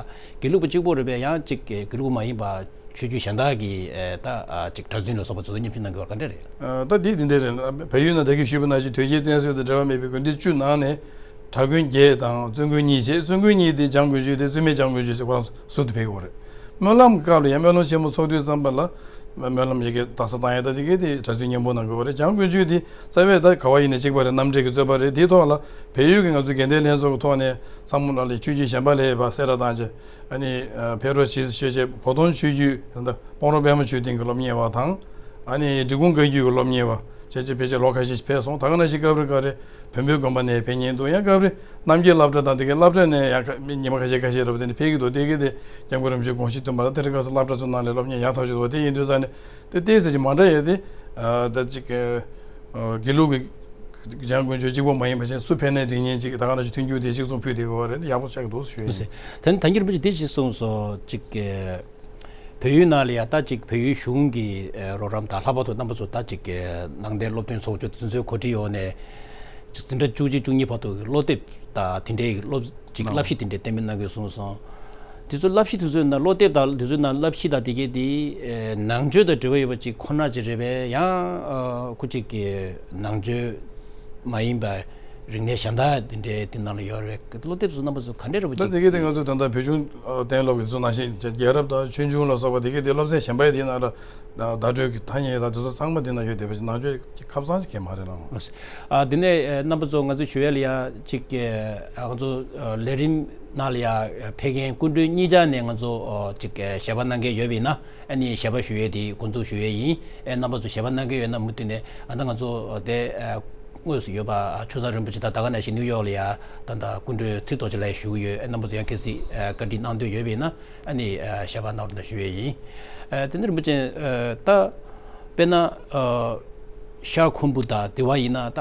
དགེ་ལུགས་པ་གཅིག་པོ་རེད་པས། ཡང་ཅིག་གི་དགེ་ལུགས་པ་མ་ཡིན་པ་ཆོས་བརྒྱུད་གཞན་དག་གི་ཨེ་ད་ཨ་ཅིག་གྲྭ་བཙུན་ལ་སོགས་པ་ཚོ་མཉམ་ཞུགས་གནང་གི་ཡོད་པ་ག་འདྲ་རེད། ཨ་ད་འདི་འདི་འདྲ་རེད། བལ་ཡུལ་ནང་ད་གིན་ཞུས་པ་ནང་བཞིན་དོལ་རྒྱལ་བསྟེན་གསོལ་དང་འབྲེལ་བ་མེད་པའི་དགོན་སྡེ་བཅུ་ནང་ནས་གྲྭ་དགོན་བརྒྱད་དང་བཙུན་དགོན་གཉིས་བྱས། བཙུན་དགོན་གཉིས་དེ་བྱང་དགུན་ཆོས་དེ་བཙུན་མའི་བྱང་དགུན་ཆོས་ཟེར་ཁོ་རང་ཟུར་དུ་ཕེབས་ཀྱི་ཡོད་རེད། སྨོན་ལམ་སྐབས་ལ་ཡང་སྨོན་ལམ་ཆེན་མོ་ཚོགས་དུས་ཙམ་པ་ལ་སྨོན་ལམ་ཡ་གི་རྟགས་གསལ་བཏང་ཡ་ད་དེ་གའི་དེ་གྲྭ་བཙུན་མཉམ་པོ་གནང་གི་ཡོད་རེད། བྱང་དགུན་ཆོས་དེ་རྩ་བའི་ད་ག་བ་ཡིན་ནའི་གཅིག་པ་རེད། རྣམ་འགྲེལ་གྱི་རྩོད་པ་རེད། དེའི་ཐོག་ལ་བལ་ཡུལ་གྱི་ང་ཚོ་དགེ་ལྡན་ལྷན་ཚོགས་ཀྱི་ཐོག་ནས་ཚང་མ་ལ་ལས་ཆོས་བརྒྱུད་གཞན་པ་ལ་ཡོད་པ་གསལ་བསྒྲགས་བཏང་བྱས། ཨ་ནི་ཕེབས་རོགས་གྱིས་ཞུས་བྱས། བོ་དོང་ཆོས་བརྒྱུད་ད་ལྟ་སྤ་རོ་པད་མ་ཆོས་སྡིངས་ཀྱི་སློབ་གཉེར་བ་དང་། ཨ་ནི་འབྲི་གུང་བཀའ་བརྒྱུད་ཀྱི་སློབ་གཉེར་བ་བྱས་བྱས་ཕལ་ཆེར་ལོ་ཁ་ཤས་ཤིག་ཕེབས་སོང་། ད་ག་ནང་བཞིན་སྐབས་རེ་སྐབས་རེ་བོན་པོའི་དགོན་པ་ནས་ཕེབས་མཁན་འདུག་ཡང་སྐབས་རེ་རྣམ་རྒྱལ་སློབ་གྲྭ་དང་དེ་གའི་སློབ་གྲྭ་ནས་ཡང་ཁ་ཉི་མ་ཁ་ཤས་ཁ་ཤས་རེ་བ་དེ་འདྲ་ཕེབས་ཀྱི་འདུག་དེ་གའི་དེ་སྐྱབས་མགོན་རིན་པོ་ཆེའི་དགོངས་གཞི་མཐུན་པ་དང་། དེ་རིང་ཁ་སང་སློབ་གྲྭ་ཚོའི་ནང་ལ་སློབ་གཉེར་ཡག་ཐག་ཆོད་འདུག་དེ་ཡིན་དུས་ཙང་ནས་དེ་ཏོག་ཙམ་ཅིག་མ་འདྲ་ཡས་དེ། ཨ་ད་ཅིག་ཨ་དགེ་ལུགས་ཀྱི་བྱང་དགུན་ཆོས་གཅིག་པོ་མ་ཡིན་པ་བཞིན་སུ་ཕེབས་ནའི་འགྲིག་མཁན་ཅིག་ད་ག་ནང་བཞིན་མཐུན་འགྱུར་དེ་གཅིག་མཚུངས་ཕུལ་བསྡད་དགོས་པ་རེད། ཡག་པོ་ཆགས་ཀྱི་འདུག་ཞུ་ཡ་ཡིན། ལགས་སོ། དེ་ནས་ད་གིན་རིན་པོ་ཆེ་དེ་ཅིག་གསུངས་སོང་། ཅིག་བལ་ཡུལ་ནང་ལ་ཡ་ད་ཅིག་བལ་ཡུལ་གཞུང་གི་རོགས་རམ་དང་། ལྷག་པར་དུ་རྣམ་པ་ཚོ་ད་ཅིག་ནང་བསྟན་སློབ་སྟོན་ཚོགས་ཆུང་དེ་ཚོའི་གོ་སྒྲིག་འོག་ནས་ཅིག་འཛིན་གྲྭ་བཅུ་གཅིག་བཅུ་གཉིས་བར་དུ་སློབ་དེབ་དང་དེ་འདྲའི་སློབ་ཅིག་གནང་བ། བསླབ་གཞི་དེ་འདྲའི་གཏན་འབེབས་གནང་དགོས་གསུངས་སོང་། དེ་ཚོ་བསླབ་གཞི་དེ་ཚོའི་ནང་། སློབ་དེབ་དང་དེ་ཚོའི་ནང་བསླབ་གཞི་དང་དེ་གའི་དེ་ནང་ཆོས་དང་འབྲེལ་བ་ཡོད་པ་ཅིག་ཁོ་ན་ཅིག་རེད་པས། ཡང་ཁོ་ཅིག་གི་ནང་ཆོས་མ་ཡིན་པ་རིག་གནས་གཞན་དག་དེ་འདྲའི་དེ་ནང་ལ་ཡོད་རེད། སློབ་དེབ་ཚོ་རྣམ་པ་ཚོ་ག་འདྲས་རེད་པ། ད་ཅིག་དེ་གའི་དེ་ང་ཚོ་ད་ལྟ་བོད་གཞུང་གཏན་སློབ་ཀྱི་ཚོ་ནང་བཞིན་རྒྱལ་རབས་དང་ཆོས་འབྱུང་ལ་སོགས་པ་དེ་གའི་དེ་སློབ་ཚན་གཞན་པ་ཡི་དེ་ནང་ལ་བརྡ་སྤྲོད་ཀྱི་ཐ་སྙད་དང་དེ་ཚོ་ཚང་མ་དེ་ནང་ཡོད་བསྡད་པ་ཅིག་ནང་ཆོས་ཀྱི་ཁ་བཟང་ཅིག་གང་ཡང་མ་རེད་ལགས། ཨ་དེ་ནས་ཨ་རྣམ་པ་ཚོ་ང་ཚོའི་ཞུ་ཡ་ལ་ཡ་ཅིག་ཨ་ང་ཚོ་ཨ་ལས་རིམ་ནང་ལ་ཡ་ཕེབས་མཁན་སྐུ་མགྲོན་གཉིས་ཆ་ནས་ང་ཚོ་ཨ་ཅིག་ཨ་ཞལ་པར་གནང་མཁན་ཡོད་པ་ཡིན་ན། ཨ་ནི་ཞལ་པར་ཞུ་ཡས་དེ་འགོ་འཛུགས་ཞུ་ཡས་ཡིན། ཨེ་རྣམ་པ་ཚོ་ཞལ་པར་གནང་མཁན་ཡོད་ན་མུ་མཐུད་ནས་ཨ་ད་ང་ཚོ་དེ་ཨ་དངོས་སུ་ཡོད་པ་ཆོས་བཟང་རིན་པོ་ཆེ་དང་། ད་ག་ནང་བཞིན་ནིའུ་ཡོག་ལ་ཡ་ད་ལྟ་སྐུ་མགྲོན་ཚེ་རྡོ་རྗེ་ལགས་བཞུགས་ཡོད། ཨེ་རྣམ་པ་ཚོ་ཡང་གལ་སྲིད་ཨ་བཀའ་འདྲི་གནང་འདོད་ཡོད་པ་ཡིན་ན། ཨ་ནི་ཨ་ཞལ་པར་གནང་རོགས་གནང་ཞུ་ཡས་ཡིན། ཨ་དེ་ནས་རིན་པོ་ཆེ་ཨ་ད་དཔེར་ན་ཨ་ཤར་ཁུམ་བུ་དང་དེ་བ་ཡིན་ན། ད་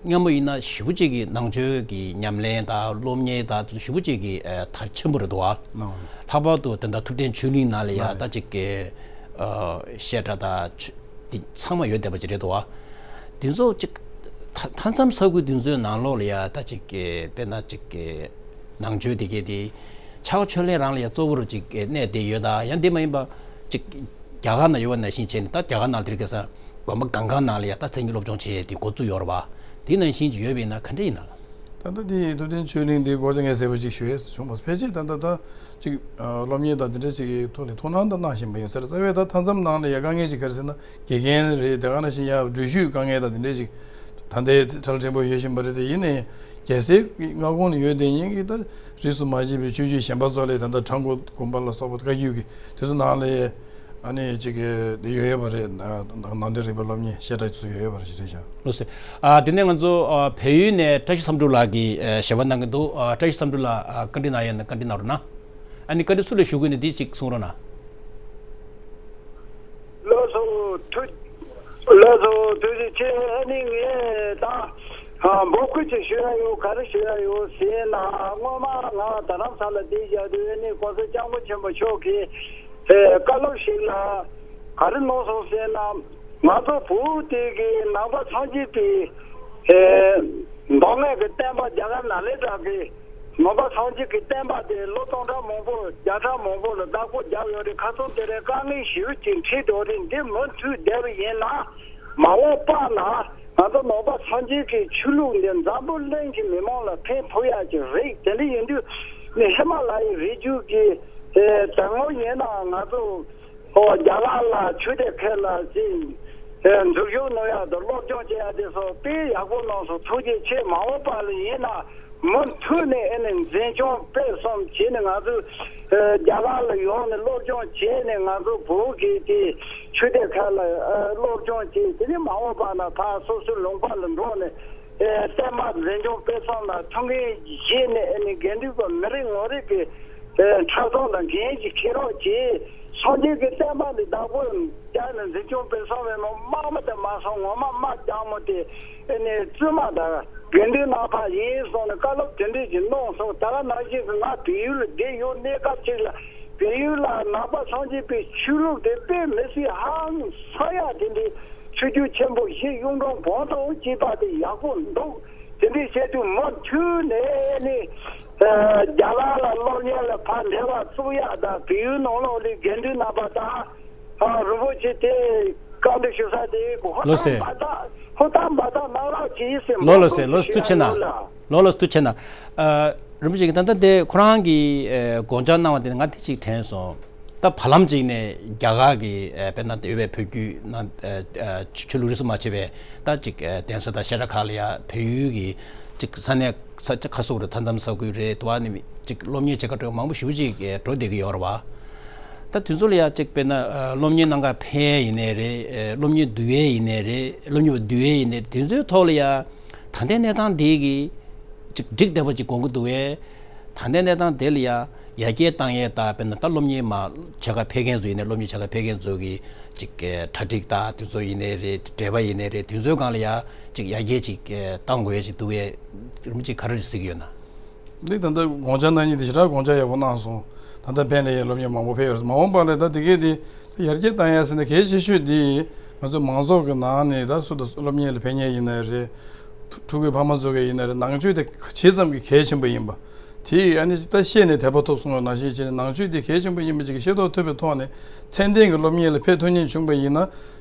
སྔ་མོ་ཡིན་ན་ཞེ་པོ་ཅིག་གི་ནང་ཆོས་ཀྱི་ཉམས་ལེན་དང་སློབ་གཉེར་དང་དེ་ཚོ་ཞེ་པོ་ཅིག་གི་ཨ་དར་ཆེན་པོ་རེད་འདུག་བ། ལྷག་པར་དུ་དེ་འདྲ་ཐུབ་བསྟན་ཆོས་གླིང་ནང་ལ་ཡ་ད་ཅིག་གི་ཨ་བཤད་གྲྭ་དང་ཆོས་དེ་ཚང་མ་ཡོད་བསྡད་པ་ཅིག་རེད་འདུག་བ། དེ་ཚོ་ཅིག་མཐའ་མཐའ་མཚམས་ས་ཁུལ་དེ་ཚོའི་ནང་ལོགས་ལ་ཡ་ད་ཅིག་གི་དཔེར་ན་ཅིག་གི་ནང་ཆོས་དེ་གའི་དེ་ཕྱག་ཆོས་གླིང་རང་ལ་ཡ་གཙོ་བོར་ཅིག་གི་གནས་དེ་ཡོད་ད། ཡང་དེ་མ་ཡིན་པ་ཅིག་རྒྱ་གར་ནང་ཡོད་པ་ནང་བཞིན་བྱས་ནས། ད་རྒྱ་གར་ནང་དེ་རིང་ཁ་སང་དགོན་པ་གང་གང་ནང་ལ་ཡ་ད་མཚན་ཉིད་སློབ་སྦྱོང་བྱེད་ཡས་དེ་འགོ་བཙུགས་ཡོད་རེད་བ། དེ་ནང་བཞིན་ཅིག་ཡོད་པ་ཡིན་ན་ག་འདྲ་ཡིན་ན་ལགས། ད་ལྟ་འདི་ཐུབ་བསྟན་ཆོས་གླིང་འདི་སྐོར་དེ་ངས་གསལ་པོ་ཅིག་ཞུ་ཡས་བྱུང་མ་སོང་། ཕལ་ཆེར་ད་ལྟ་ད་ཅིག་ཨ་སློབ་གཉེར་དང་དེ་འདྲ་ཅིག་གི་ཐོག་ནས་ཐུགས་སྣང་དང་གནང་བཞིན་པ་ཡིན་ཟེར། རྩ་བའི་ད་མཐའ་མཚམས་ནང་ལ་ཡ་དཀའ་ངལ་ཅིག་ག་རེ་ཟེར་ན། དགེ་རྒན་རེད། དེ་ག་ནང་བཞིན་ཡ་འགྲུལ་བཞུད་དཀའ་ངལ་དང་དེ་འདྲ་ཅིག་ད་ལྟའི་ཁྲལ་ཕྲན་བུ་ཡོད་བཞིན་པ་རེད། དེ་ཡིན་ནའི་རྒྱལ་སའི་མངའ་ཁོངས་ནས་ཡོད་དེ་ཉིན་གྱི་ད་རིས་སུ་མ་ཆད་པའི་ཆོས་བརྒྱུད་གཞན་པ་ཚོ་ལས་ད་ལྟ་ཁྲ་འགུ་དགོན་པ་ལ་སོགས་པ་བཀའ་བརྒྱུད་ཀྱི་དེ་ཚོ་ནང་ལ་ཡ། ཨ་ནི་གཅིག་གི་དེ་ཡོད་ཡོད་པ་རེད། ནང་དོན་རིག་པའི་སློབ་གཉེར་བཤད་གྲྭ་ཚོ་ཡོད་ཡོད་པ་རེད། ཞེ་དྲག་བྱ། ལགས་སོ། ཨ་དེ་ནས་ང་ཚོ་ཨ་བལ་ཡུལ་ནས་བཀྲ་ཤིས་བསམ་འགྲུབ་ལགས་ཀྱིས་ཨ་ཞལ་པར་གནང་གི་འདུག་ཨ་བཀྲ་ཤིས་བསམ་འགྲུབ་ལགས། ཨ་བཀའ་འདྲི་གནང་ཡས་ན་བཀའ་འདྲི་གནང་རོགས་གནང་། ཨ་ནི་བཀའ་འདྲི་སུ་ལ་ཞུ་དགོས་ན་འདི་གཅིག་གསུང་རོགས་གནང་། ལགས་སོ། ཐུགས་ལགས་སོ། ཐུགས་རྗེ་ཆེ། ཨ་ནི་ངས་ད་ཨ་འབོད་སྐུལ་ཅིག་ཞུ་ཡ་ཡོད། ག་རེ་ཞུ་ཡ་ཡོད་ཟེར་ན། སྔོན་མ་ང་རྡ་རམ་ས་ལ་བསྡད་བཞག་དུས་ཨ་ནི་༸གོང་ས་༸སྐྱབས་མགོན་ཆེན་པོ་མཆོག་གིས་ཨེ་བཀའ་སློབ་ཞིག་ལ་ག་རེ་གནང་སོང་ཟེར་ན། ང་ཚོ་བོད་དེ་གི་ནང་པ་སངས་རྒྱས་པའི་ཨེ་མདོ་སྔགས་ཀྱི་བསྟན་པ་རྒྱ་གར་ནཱ་ལེནྡྲ་གི་ནང་པ་སངས་རྒྱས་ཀྱི་བསྟན་པ་དེ་ལོ་སྟོང་ཕྲག་མང་པོ་བརྒྱ་ཕྲག་མང་པོ་ལ་བདག་པོ་རྒྱབ་ཡོད་རེད། ཁ་སང་དེ་རིང་དཀའ་ངལ་ཞེ་པོ་ཅིག་འཕྲད་འགྲོ་རེད། འདི་མུ་མཐུད་བསྡད་པ་ཡིན་ན། མ་འོངས་པ་ན་ང་ཚོ་ནང་པ་སངས་རྒྱས་ཀྱི་ཆོས་ལུགས་འདི་འཛམ་བུ་གླིང་གི་མི་མང་ལ་ཕན་ཐོགས་ཡག་ཅིག་རེད། དེ་འདྲ་ཡིན་དུས་ནི་ཧི་མ་ལ་ཡའི་རི་རྒྱུད་ཀྱི་ཨེ་དོན་དངོས་ཡིན་ན་ང་ཚོ་ཨོ་རྒྱ་གར་ལ་ཆོས་དེབ་ཁལ་ལ་ཅིག་ཨེ་འཛུལ་ཞུགས་གནང་ཡག་དང་སློབ་སྦྱོང་བྱེད་ཡག་དེ་སོགས་དཔེ་ཡག་པོ་གནང་སོང་། ཐུགས་རྗེ་ཆེ། མ་འོངས་པ་ལ་ཡིན་ན། མུ་མཐུད་ནས་ཨེ་ནས་འཛིན་སྐྱོང་སྤེལ་གསུམ་བྱས་ནས་ང་ཚོས་ཨ་རྒྱ་གར་ལ་ཡོང་ནས་སློབ་སྦྱོང་བྱས་ནས་ང་ཚོ་བོད་ཀྱི་དེ་ཆོས་དེབ་ཁག་ལ་ཨ་སློབ་སྦྱོང་བྱས། དེ་ནས་མ་འོངས་པ་ན་ཕར་སོ་སོའི་ལུང་པ་ལ་འགྲོ་ནས་ཨེ་བསྟན་པ་འཛིན་སྐྱོང་སྤེལ་གསུམ་ལ་ཐུགས་འགན་བཞེས་ནས་ཨེ་ནས་དགེ་འདུན་པ་མི་རེ་ངོ་རེ་གི་ཨེ་ཕྲག་ཐོག་ལ་འགན་ཅིག་འཁྱེར་རོགས་གྱིས། སངས་རྒྱས་ཀྱི་བསྟན་པ་འདི་བདག་པོ་རྒྱག་ནས་འཛིན་སྐྱོང་སྤེལ་གསུམ་བྱས་ནས་དམག་མི་དང་མ་སོང་ངོ་མ་དམག་རྒྱག་མོ་དེ། ཨེ་ནས་བཙུན་མ་དང་དགེ་འདུན་ནང་ཕར་ཡིན་སོང་ནས་བཀའ་སློབ་དེ་འདྲས་ཀྱི་གནང་སོང་། ད་ག་ནང་བཞིན་གྱི་ང་བལ་ཡུལ་ལ་བསྡད་ཡོད། གནས་སྐབས་ཅིག་ལ་བལ་ཡུལ་ལ་ནང་པ་སངས་རྒྱས་པའི་ཆོས་ལུགས་དེ་དཔེ་མི་སྲིད་ཧང་སང་ཡག་དེ་འདྲའི་ཆོས་བརྒྱུད་ཆེན་པོ་བཞི་གཡུང་དྲུང་བོན་དང་བཅས་པ་དེ་ཡག་པོ་འདུག་དེ་འདྲས་བྱས་དུས་མུ་མཐུད་ནས་ནི་རྒྱ་གར་ལ་སློབ་གཉེར་ལ་ཕར་འབྲེལ་བ་བཙུགས་ཡག་དང་བལ་ཡུལ་ནང་ལོགས་ལ་དགེ་འདུན་རྣམ་པ་དང་། ཨ་རིན་པོ་ཆེ་དེ་བཀའ་འདྲི་ཞུ་ས་དེ་ཧུར་ལོ་ཐག་ཟེར། འབད་ཐག་ཧུར་ཐག་འབད་ཐག་གནང་རོགས་གྱིས་ཟེར། ལོ་ལོ་ཟེར། ལོ་ཐུགས་ཆེ་གནང་། ལོ་ལོ་ཐུགས་ཆེ་གནང་། ཨ་རིན་པོ་ཆེ་གིས་ད་ལྟ་དེ་ཁོ་རང་གིས་ཨ་དགོངས་འཆར་གནང་བ་དེ་ང་དེ་གཅིག་དྲན་སོང་། ད་བར་ལམ་གཅིག་ནས་རྒྱ་གར་གྱི་ཨ་དཔེར་ན་དེ་ཡོད་པའི་བོད་བརྒྱུད་ནང་ཨ་ཆོས་ལུགས་རིས་སུ་མ་ཆད་པའི་ད་ཅིག་ཨ་གདན་ས་དང་བཤད་གྲྭ་ཁག་ལ་ཡ་བལ་ཡུལ་གྱི་ཅིག་ས་གནས་ས་ཆ་ཁ་སོག་རེད། མཐའ་མཚམས་ས་ཁུལ་རེད། དུ་བ་ནི་ཅིག་སློབ་གཉེར་བྱེད་མཁན་མང་པོ་ཞེ་པོ་ཅིག་འགྲོ་བསྡད་ཀྱི་ཡོད་རེད་བ། ད་དེ་ཚོ་ལ་ཡ་ཅིག་དཔེར་ན་ཨ་སློབ་གཉེར་གནང་ག་ཕེབས་ཡིན་ནའི་རེད། ཨ་སློབ་གཉེར་བསྡུ་ཡས་ཡིན་ནའི་རེད། སློབ་གཉེར་བསྡུ་ཡས་ཡིན་ནའི་དེ་ཚོའི་ཐོག་ལ་ཡ་ད་ལྟའི་གནས་སྟངས་འདི་གི་ཅིག་འགྲིག་བསྡད་པ་ཅིག་དགོངས་ཀྱི་འདུག་གས། ད་ལྟའི་གནས་སྟངས་དེ་ལ་ཡ་ཡར་རྒྱས་བཏང་ཡས་ད་དཔེར་ན་ད་སློབ་གཉེར་མ་བྱེད་ག་ཕེབས་མཁན་ཚོ་ཡིན་ནའི་སློབ་གཉེར་བྱེད་ག་ཕེབས་མཁན་ཚོ་གི་ཅིག་གྲ་སྒྲིག་ད་དེ་ཚོ་ཡིན་ནའི་རེད། འབྲེལ་བ་ཡིན་ནའི་རེད། དེ་ཚོའི་སྒང་ལ་ཡ་ཅིག་ཡར་རྒྱས་ཅིག་བཏང་དགོས་ཡས་ཅིག་འདུག་གས། རིན་པོ་ཆེ་ག་རེ་གཟིགས་ཀྱི་ཡོད་ན། འདི་ད་ལྟ་དགོངས་འཆར་གནང་མཁན་དེ་ཞེ་དྲག་དགོངས་འཆར་ཡག་པོ་གནང་སོང་། ད་ལྟ་ཕན་ལ་ཡ་སློབ་གཉེར་མང་པོ་ཕེབས་ཡོད་རེད། མ་འོངས་པ་ལ་ད་དེ་གས་དེ་ད་ཡར་རྒྱས་བཏང་ཡ་ཟེར་ན་གལ་ཆེ་ཤོས་དེ་ང་ཚོ་མང་ཚོགས་ཀྱི་ནང་ནས་ད་སུ་དང་སློབ་གཉེར་ལ་ཕེབས་མཁན་ཡིན་ན་རེད། ཕྲུ་གུའི་ཕ་མ་ཚོ་གས་ཡིན་ན་རེད། ནང་ཆོས་དེ་ཇི་ཙམ་གྱི་གལ་ཆེན་པོ་ཡིན་པ་དེ་ཨ་ནི་ད་ཤེས་ནས་དད་པ་ཐོབ་སོང་བ་ནང་བཞིན་བྱས་ནས་ནང་ཆོས་དེ་གལ་ཆེན་པོ་ཡིན་པ་ཅིག་ཤེས་རྟོགས་ཐུབ་པའི་ཐོག་ནས་ཚད་ལྡན་གྱི་སློབ་གཉེར་ལ་ཕེབས་ཐུབ་མཁན་བྱུང་པ་ཡིན་ན།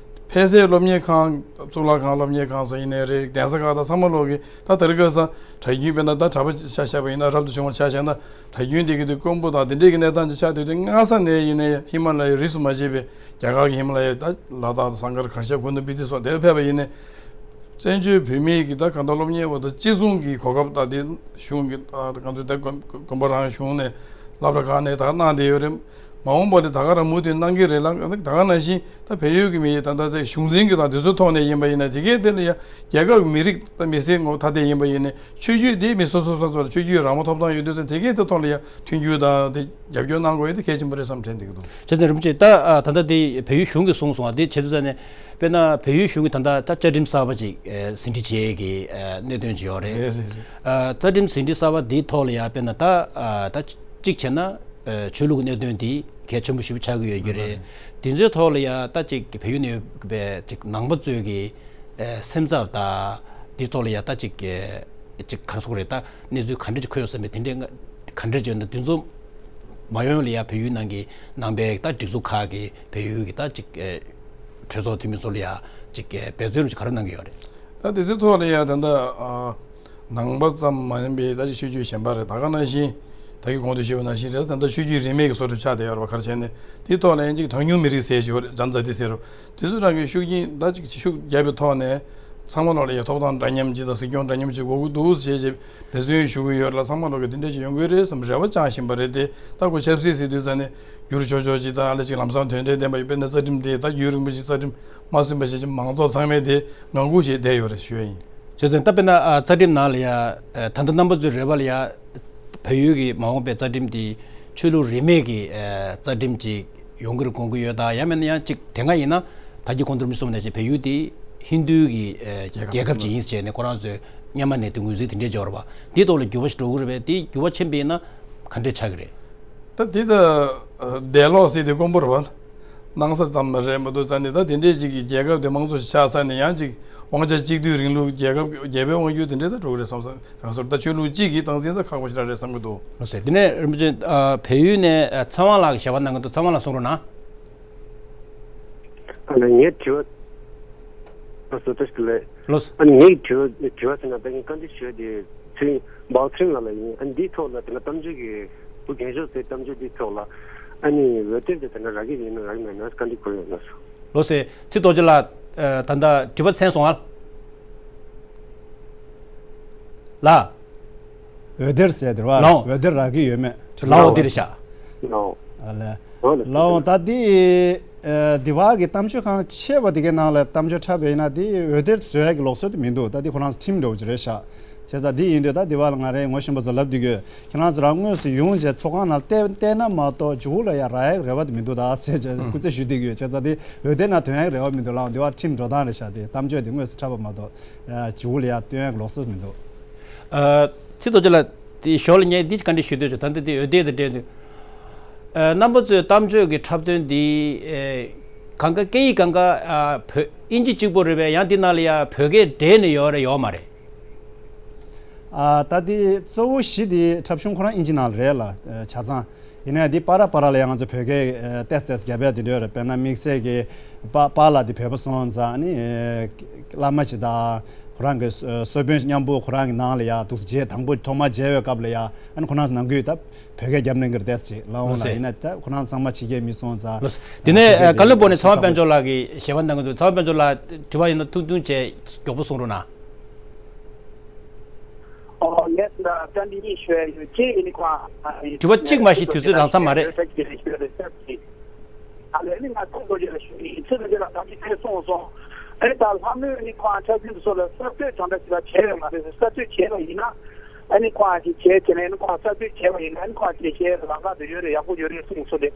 ཕལ་སྲིད་སློབ་གཉེར་ཁང་། གཙུག་ལག་ཁང་སློབ་གཉེར་ཁང་སོགས་ཡིན་ནའི་རེད། གདན་ས་ཁག་དང་ཚང་མ་ལོག་གི་ད་དེ་རིང་ཁ་སང་གྲྭ་རྒྱུན་དཔེར་ན་ད་གྲྭ་པ་ཆ་བཞག་པ་ཡིན་ན་རབ་ཏུ་བྱུང་བ་ཆ་བཞག་ན་གྲྭ་རྒྱུན་དེ་གི་དེ་དཀོན་པོ་དང་དེ་འདྲའི་གི་གནས་སྟངས་ཅིག་ཆགས་བསྡད་དུས་སྔ་ས་ནས་ཡིན་ནའི་ཧི་མ་ལ་ཡའི་རིས་སུ་མ་ཆད་པའི་རྒྱ་གར་གྱི་ཧི་མ་ལ་ཡའི་ད་ལ་དྭགས་དང་ཟངས་དཀར་གར་ཞབས་གུ་ན་སྤི་ཏི་སོགས་དེར་ཕེབས་པ་ཡིན་ནའི། བཙན་བྱོལ་བོད་མིའི་གི་ད་གང་ལྟར་སློབ་གཉེར་བ་དང་གཅིག་མཚུངས་ཀྱི་གོ་སྐབས་ད་དེ་གཞུང་གི་ད་ང་ཚོའི་ད་དགོན་དགོན་པ་རང་གཞུང་ནས་སློབ་གྲྭ་ཁག་ནས་ད་གནང་བསྡད་ཡོད་རེད། མ་འོངས་པ་ལ་ད་ག་རང་མུ་མཐུད་གནང་གི་རེད་ལ། ད་ག་ནང་བཞིན་ད་བལ་ཡུལ་གྱི་མི་ཡིས་ད་ལྟ་དེ་གཞུང་འཛིན་གྱི་དང་དེ་ཚོའི་ཐོག་ནས་ཡིན་པ་ཡིན་ན་དེ་གའི་དེ་ལ་ཡང་རྒྱལ་ཁབ་མི་རིགས་ད་མི་སེར་ངོ་ཐ་དད་ཡིན་པ་ཡིན་ནའི་ཆོས་བརྒྱུད་དེ་མི་སོ་སོ་སོ་སོ་ལ་ཆོས་བརྒྱུད་རང་དབང་ཐོབ་ཐང་ཡོད་དུས་ཙང་དེ་གའི་དེ་ཐོག་ལ་ཡང་མཐུན་འགྱུར་དང་དེ་རྒྱབ་སྐྱོར་གནང་དགོས་ཡ་དེ་གལ་ཆེན་པོ་རེད་བསམ་དྲན་བསྡད་ཀྱི་འདུག་བྱས་ཙང་རིན་པོ་ཆེ་ད་ཨ་ད་ལྟ་དེ་བལ་ཡུལ་གཞུང་གིས་གསུངས་སོང་བ་དེ་བྱས་དུས་ཙང་ནས་དཔེར་ན་བལ་ཡུལ་གཞུང་གིས་ད་ལྟ་ད་བཅའ་ཁྲིམས་གསར་པ་ཅིག་ཨ་ཟིན་བྲིས་བྱེད་ཀྱི་ཨ་གནད་དོན་ཅིག་ཡོད་རེད། རེད་རེད་རེད། ཨ་རྩ་ཁྲིམས་ཟིན་བྲིས་གསར་པ་འདིའི་ཐོག་ལ་ཡང་དཔེར་ན་ད་ཨ་ད་གཅིག་བྱས་ན་ཨ་ཆོས་ལུགས་གནད་དོན་འདི་གལ་ཆེན་པོ་ཞེ་པོ་ཆགས་ཀྱི་ཡོད་ཀྱི་རེད། དེ་ཚོའི་ཐོག་ལ་ཡང་ད་ཅིག་བལ་ཡུལ་ནས་ཡོད་པའི་ཅིག་ནང་པ་ཚོས་ཀྱི་ཨ་སེམས་འཚབ་དང་འདིའི་ཐོག་ལ་ཡང་ད་ཅིག་ཅིག་ག་རེ་ཟེར་དགོས་རེད། ད་གནས་ཚུལ་ག་འདྲ་ཅིག་འཁོད་ཡོད་བསམ་པའི་དེ་འདྲའི་ག་འདྲ་ཅིག་ཡོད་ན་དེ་ཚོ་མ་ཡོང་ལ་ཡང་བལ་ཡུལ་ནང་གི་ནང་པའི་ད་སྒྲིག་འཛུགས་ཁག་གིས་བལ་ཡུལ་གྱི་ད་ཅིག་གྲོས་ཚོགས་འཐུས་མི་ཚོ་ལ་ཡང་ཅིག་འབད་བརྩོན་རུ་ཅིག་ག་རེ་གནང་གི་ཡོད་རེད། ད་དེ་ཚོའི་ཐོག་ལ་ཡང་ད་ལྟ་ཨ་ ནང་པ་ཙམ་མ་ཡིན་པའི་ད་ཅིག་ཆོས་བརྒྱུད་གཞན་པ་རེད། ད་ག་ནང་བཞིན་ད་གིན་གོང་དུ་ཞུས་པ་ནང་བཞིན་རེད། ད་ལྟ་ཆོས་བརྒྱུད་རིས་མེད་ཀྱི་བཟོ་འདྲ་ཆགས་བསྡད་ཡོད་རེད་པ། ག་རེ་བྱས་ནས་དེའི་ཐོག་ལ་ཡང་ཅིག་གྲངས་ཉུང་མི་རིགས་ཟེར་ཞིག་ཡོད་རེད། ཇཱན་ཛཱ་ཏི་ཟེར་རོ། དེ་ཚོ་རང་གི་ཤུགས་རྐྱེན་ད་ཅིག་ཤུགས་རྒྱབ་པའི་ཐོག་ནས་ཚང་མ་ལོག་ལ་ཡ་ཐོབ་ཐང་འདྲ་མཉམ་ཅིག་དང་སྲིད་སྐྱོང་འདྲ་མཉམ་ཅིག་དགོས་ཀྱི་འདུག་ཞེས་ཞེས་འབད་བརྩོན་ཞུ་གི་ཡོད་ལ། ཚང་མ་ལོག་གི་དེ་འདྲ་ཅིག་ཡོང་གི་རེད་བསམ་རེ་བ་བཅངས་བཞིན་པ་རེད་དེ། ད་ཁོ་ཆབ་སྲིད་ཟེར་དུས་ཙ་ནས་འགྱུར་ཆོག་ཆོག་ཅིག་དང་ཨ་ལ་ཅིག་ལམ་སང་དོན་འབྲས་ལྡན་པ་ཡོད། དཔེར་ན་རྩ་ཁྲིམས་དེ་ད་རྒྱུན་རིང་པོ་ཞིག་རྩ་ཁྲིམས་མ་ཟིན་པ་ཞིག་ཅིག་མང་ཚོགས་ཚང་མས་དེ་ངང་སྒུག་བྱས་བསྡད་ཡོད་རེད་ཞུ་ཡ་ཡིན། བྱས་ཙང་ད་དཔེར་ན་ཨ་རྩ་ཁྲིམས་ནང་ལ་ཡ་ཨ་ད་ལྟ་རྣམ་པ་ཚོའི་རེ་བ་ལ་ཡ་བལ་ཡུལ་གྱི་མ་འོངས་པའི་རྩ་ཁྲིམས་དེ་ཆོས་ལུགས་རིས་མེད་ཀྱི་ཨ་རྩ་ཁྲིམས་ཅིག་ཡོང་གི་རེད་དགོངས་ཀྱི་ཡོད། ད་ཡང་མིན་ན་ཡང་ཅིག་དེ་སྔ་ཡིན་ན་ད་གིན་གོང་དུ་རིམ་པས་གསུངས་ནང་བཞིན་བལ་ཡུལ་དེ་ཧིན་རྡུའི་གི་ཨ་རྒྱལ་ཁབ་རྒྱལ་ཁབ་ཅིག་ཡིན་ཟེར་ནས་ཁོ་རང་ཚོས་སྔོན་མ་ནས་དེ་ངོས་འཛིན་དེ་འདྲས་བྱས་ཡོད་རེད་པ། འདིའི་ཐོག་ལ་འགྱུར་བ་ཞིག་འགྲོ་གི་རེད་པས། དེ་འགྱུར་བ་ཕྱིན་པ་ཡིན་ན་ག་འདྲས་ཆགས་ཀྱི་རེད། ད་འདི་ད་ཨ་འདས་ལོག་ཟེར་དེ་དཀོན་པོ་རེད་པ། སྣང་ས་ཙམ་རེད་མ་གཏོགས་རྩ་ནས་ད་དེ་འདྲས་ཅིག་གི་རྒྱལ་ཁབ་དེ་དམངས་གཙོ་ཞིག་ཆགས་ཚར་ནས་ཡང་ཅིག་དབང་ཆ་གཅིག་སྡུད་རིང་ལུགས་རྒྱལ་ཁབ་རྒྱལ་པོའི་དབང་སྒྱུར་དེ་འདྲས་ད་འགྲོ་གི་རེད་བསམ་ས། གང་ཟེར་ད་ཆོས་ལུགས་གཅིག་གི་སྟངས་འཛིན་ད་ཁག་པོ་ཞེ་དྲག་རེད་བསམ་གྱི་འདུག་ལགས་སོ། དེ་ནས་རིན་པོ་ཆེ་ཨ་བལ་ཡུལ་ནས་ཨ་ཚེ་དབང་ལགས་ཀྱིས་ཞལ་པར་གནང་གི་འདུག་ཚེ་དབང་ལགས་གསུང་རོགས་གནང་། ཨ་ནི་ངའི་དྲི་བ། ལགས་སོ་བཀྲ་ཤིས་བདེ་ལེགས། ལགས་སོ། ཨ་ནི་ངའི་དྲི་བ་དྲི་བ་ཟེར་ན་ད་ངས་བཀའ་འདྲི་ཞུ་ཡ་དེ་ཚེ་རིང་འབའ་ཚེ་རིང་ལགས་ལ་ཡིན། ཨ་ནི་འདིའི་ཐོག་ལ་དེ་ན་གཏམ་བརྗོད་ཀྱི་བུ་རྒན་ཤོས་ཚོའི་གཏམ་བརྗོད་འདིའི་ཐོག་ལ་ཨ་ནི་འོད་སྡེར་དེ་དེ་ན་རག་གི་ཡིན་ན་རག་གི་མེད་ན་བཀའ་འདྲི་ཞུ་ཡ་ཡིན། ལགས་སོ། ལགས་སོ། ཚེ་རྡོ་རྗེ་ལགས་ཨ་ད་ལྟ་དྲི་བ་ཚན་སོང་ཨ། ལགས། འོད་སྡེར་ཟེར་དེ་རེད་པ། ལགས། འོད་སྡེར་རག་གི་ཡོད་མེད། ལགས་འོ་དེ་རེད་ཤག་ལགས། ཨ་ལས། ལགས་འོ་ད་འདི་ཨ་འདི་བ་གི་གཏམ་བརྗོད་གང་ཆེ་བ་དེ་གའི་ནང་ལ་གཏམ་བརྗོད་འཁྲབ་པ་ཡིན་ན་འདི་འོད་སྡེར་བཟོ་ཡ་གི་ལུགས་སྲོལ་དེ་མི་འདུག་ད་འདི་ཁོ་རང་ཚོ་ཁྲིམས་འདྲ་བོ་ཅིག་རེད་ཤག་བྱས་ཙང་འདི་ཡིན་དུས་ད་འདི་བ་ལ་ང་རའི་ངོ་ཤེས་པ་ཚོ་ལབ་བསྡད་ཀྱི་ཡོད། ཁྱེད་རང་ཚོ་རང་དངོས་སུ་ཡོང་བྱས་ཚོགས་ཁང་ནང་བལྟས་བལྟས་ན་མ་གཏོགས་མཇུག་ལ་ཡ་རག་ཡ་གི་རེ་བ་དེ་མི་འདུག་ད་ཟེར་བྱས་སྐུ་རྩེད་ཞུས་བསྡད་ཀྱི་ཡོད། བྱས་ཙང་འདི་འོད་སྡེར་ནང་ཐོན་ཡ་གི་རེ་བ་མི་འདུག་ལགས། འདི་བ་ཁྲིམས་འགྲོ་སྟངས་རེད་ཤག་དེ་གཏམ་བརྗོད་དེ་དངོས་སུ་འཁྲབ་པ་མ་གཏོགས། ཨ་བྱིའུ་ལ་ཡ་སྟོན་ཡག་ལུགས་སྲོལ་མི་འདུག་ཨ་ཚེ་རྡོ་རྗེ་ལགས་དེ་ཞོར་ལ་ངས་འདི་བཀའ་འདྲི་ཞུ་འདོད་བྱུང་། ད་ལྟ་དེ་འོད་སྡེར་དང་འབྲེལ་འདུག་ཨ་རྣམ་པ་ཚོས་གཏམ་བརྗོད་ཀྱི་འཁྲབ་སྟོན་འདི་ཨེ་གང་ག་སྐད་ཡིག་གང་ག་ཨ་བོད་དབྱིན་ཇི་གཅིག་པོ་རེད་པས། ཡང་འདི་ནང་ལ་ཡ་བོད་སྐད་འདྲེས་ནས་ཡོད་རེད་ཡོད་མ་རེད། ཨ་ད་འདི་གཙོ་བོ་གཞི་འདི་འཁྲབ་གཞུང་ཁོ་རང་དབྱིན་ཇི་ནང་ལ་རེད་ལ། ཨ་ཆ་ཚང་། ཡིན་ནའི་འདི་པར་པར་ལ་ཡང་ང་ཚོ་བོད་སྐད་ཨ་ཏོག་ཙམ་རྒྱབ་ཡ་དེ་འདྲ་ཡོད་རེད། དཔེར་ན་དམིགས་བསལ་གྱི་པ་པཱ་ལགས་འདི་བོད་པ་སོང་ཙང་ནི་ཨ་བླ་མ་ཅིག་དང་ཁོ་རང་གི་གསོལ་དཔོན་མཉམ་པོ་ཁོ་རང་གི་ནང་ལ་ཡ་འདུག་སེ་མཇལ་དང་པོ་ཐོག་མ་མཇལ་བའི་སྐབས་ལ་ཡ་ཨ་ནི་ཁོ་རང་ཚོ་ནང་ཁུལ་ད་བོད་སྐད་རྒྱབ་གནང་གི་རེད་ཏོག་ཙམ་ཅིག་ལབ་འོང་ལ། ལགས་སོ། ཡིན་ན་ད་ཁོ་རང་ཚང་མ་ཕྱི་རྒྱལ་མི་སོང་ཙང་། ལགས་སོ། དེ་ནས་ཨ་བཀའ་བློན་སྦུག་ནས་ཚེ་དབང་དཔལ་འབྱོར་ལགས་ཀྱིས་ཞལ་པར་གནང་གི་འདུག་ཚེ་དབང་དཔལ་འབྱོར་ལགས་དྲི་བ་ཡིན་ན་ཐུང་ཐུང་བྱས་མགྱོགས་པོ་གསུང་རོགས་གནང་། ཨོ་ངས་ད་ལྟ་འདི་གཉིས་ཞུ་ཡ་ཡོད། གཅིག་ཡིན་ནི་ཁོ་ཨ་དྲི་བ་གཅིག་མ་གཞི་དུས་ཚོད་རང་ཚ་མ་རེད། ཨ་ལས་ནི་ང་ཚོ་ལོ་རྒྱུས་ལ་ཞུ་ཡིན། ཚེ་ལོ་རྒྱུས་ལ་ད་ཅི་ཐེ་སོང་སོང་། ཨ་ནི་ད་ལྷ་མོས་ནི་ཁོ་ཨ་འཁྲབ་ཁྲིད་སོགས་ལ་གསར་གཏོད་དང་འདྲ་ཞིག་ལ་བྱས་ཡོད་མ་རེད། གསར་གཏོད་བྱས་པ་ཡིན་ན་ཨ་ནི་ཁོ་ཨ་ཅིག་བྱས་བྱས་ནས་ཨ་ནི་ཁོ་ཨ་གསར་གཏོད་བྱས་པ་ཡིན་ན་ཨ་ནི་ཁོ་ཨ་ཅིག་བྱས་ལམ་ཁ་དུ་ཡོད་རེད། ཡག་པོ་ཡོད་རེད་གསུངས་སོང་། དེ་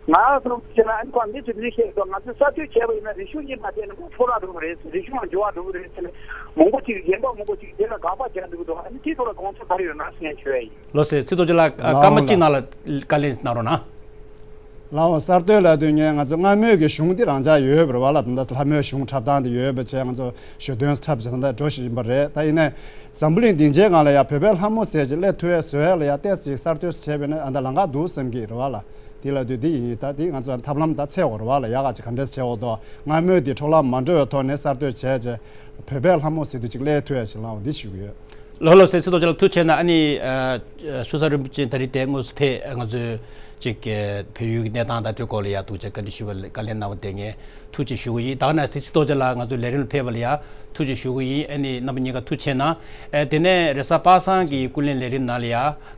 ང་ཚོ་བྱས་ན་ཨ་ནི་ཁོ་ཨ་མི་ཚོ་འདི་བཤད་དུས་ང་ཚོས་གསར་གཏོད་བྱས་པ་ཡིན་ན་རེ་ཞུ་གཉིས་མ་བལྟས་ན་ཁོ་འཕྲོ་བརླག་འགྲོ་གི་རེད། རེ་ཞུ་ཡང་འགྱུར་བ་འགྲོ་གི་རེད་ཟེར་ནས་མང་པོ་ཅིག་རྒན་པ་མང་པོ་ཅིག་དེ་ལ་དགག་པ་རྒྱག་འདུག་གི་འདུག་ཨ་ནི་དེའི་ཐོག་ལ་དགོངས་ཚུལ་ག་རེ་ཡོད་ན་ཞུ་ཡ་ཞུ་ཡ་ཡིན། ལགས་སོ། ཚེ་རྡོ་རྗེ་ལགས་ཨ་སྐར་མ་གཅིག་ནང་ལ་བཀའ་ལན་གནང་རོགས་གནང་། ལགས་འོ། གསར་གཏོད་ལབ་དུས་ངས་ང་ཚོ་སྔ་མོས་ཀྱི་གཞུང་འདི་རང་འཇགས་ཡོད་པ་རེད་པ་ལགས། ད་ལྟ་ལྷ་མོའི་གཞུང་འཁྲབ་སྟངས་འདི་ཡོད་པ་བྱས་ང་ཚོ་ཞོ་སྟོན་འཁྲབ་བྱས་ད་ལྟ་འགྲོ་བཞིན་པ་རེད། ད་ཡིན་ནའི་འཛམ་བུ་གླིང་སྡིངས་ཆའི་སྒང་ལ་ཡ་བོད་པའི་ལྷ་མོ་ཟེར་ཅིག་སླེབས་ཐུབ་ཡ་བཟོ་ཡ་ལ་ཡ་ཏོག་ཙམ་གསར་གཏོད་བྱས་པ་ཡིན་ན་ཨ་ད་ལམ་ཁ་འདུག་བསམ་གྱི་རེད་པ་ལགས། འདི་ལབ་དུས་འདི་ཡིན། ད་འདི་ང་ཚོ་ཐབས་ལམ་ད་འཚོལ་དགོས་རེད་པ་ལགས། ཡག་ག་ཅིག་ག་འདྲས་བྱེད་དགོས་འདུག་སྔ་མོས་འདི་འཕྲོ་བརླག་མ་འགྲོ་བའི་ཐོག་ནས་གསར་གཏོད་བྱས་བྱས་བོད་པའི་ལྷ་མོ་ཟེར་དུས་ཅིག་སླེབས་ཐུབ་ཡ་ཅིག་ལགས་འོ་འདི་ཞུ་གི་ཡོད། ལགས་ལགས་སོ། ཚེ་རྡོ་རྗེ་ལགས་ཐུགས་རྗེ་ཆེ་གནང་། ཨ་ནི་ཨ་ཆུ་ཚ་རིན་པོ་ཆེ་ད་རེས་དེ་དངོས་སུ་ཕེབས། ང་ཚོས་ཅིག་བལ་ཡུལ་གྱི་གནས་སྟངས་དང་དེའི་སྐོར་ལ་ཡ་ཐུགས་རྗེ་བཀའ་འདྲི་ཞུ་བ་ལ་བཀའ་ལན་གནང་བ་དེ་ངས་ཐུགས་རྗེ་ཞུ་གི་ཡིན། ད་ག་ནང་བཞིན་ཚེ་རྡོ་རྗེ་ལགས་ང་ཚོའི་ལས་རིམ་ལ་ཕེབས་པ་ལ་ཡ་ཐུགས་རྗེ་ཞུ་གི་ཡིན། ཨ་ནི་རྣམ་པ་གཉིས་ཀ་ཐུགས་རྗེ་ཆེ་གནང་། ཨ་དེ་ནས་རེས་གཟའ་པ་སངས་ཀྱི་ཀུན་གླེང་ལས་རིམ་ནང་ལ་ཡ་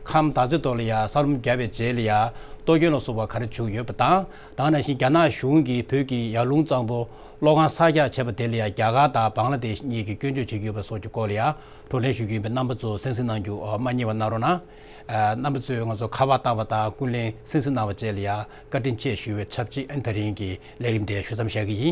ཁམས་དར་རྩེ་ཐོག་ལ་ཡ་ས་རུམ་བརྒྱབ་པའི་རྗེས་ལ་ཡ་གཏོར་སྐྱོན་ལ་སོགས་པ་ག་རེ་བྱུང་ཡོད་པ་དང་། ད་ག་ནང་བཞིན་རྒྱ་ནག་གཞུང་གིས་བོད་ཀྱི་ཡར་ཀླུང་གཙང་པོ་གློག་ཁང་གསར་རྒྱག་བྱས་པ་དེ་ལ་ཡང་རྒྱ་གར་དང་བང་ལ་དེཤ་གཉིས་ཀྱིས་སྐྱོན་བརྗོད་བྱེད་ཀྱི་ཡོད་པ་སོགས་ཀྱི་སྐོར་ལ་ཡང་བགྲོ་གླེང་ཞུ་རྒྱུ་ཡིན་པས། རྣམ་པ་ཚོ་གསན་གཟིགས་གནང་རྒྱུ་མ་བསྙེལ་བ་གནང་རོགས་གནང་། རྣམ་པ་ཚོས་ང་ཚོ་ཁ་པར་བཏང་བ་དང་ཀུན་གླེང་གསན་གཟིགས་གནང་བ་བཅས་ལ་ཡང་བཀའ་དྲིན་ཆེ་ཞུ་བའི་ཆབས་ཅིག་ཨན་ཐ་རིང་གི་ལས་རིམ་དེ་ཞུ་མཚམས་བཞག་གི་ཡིན།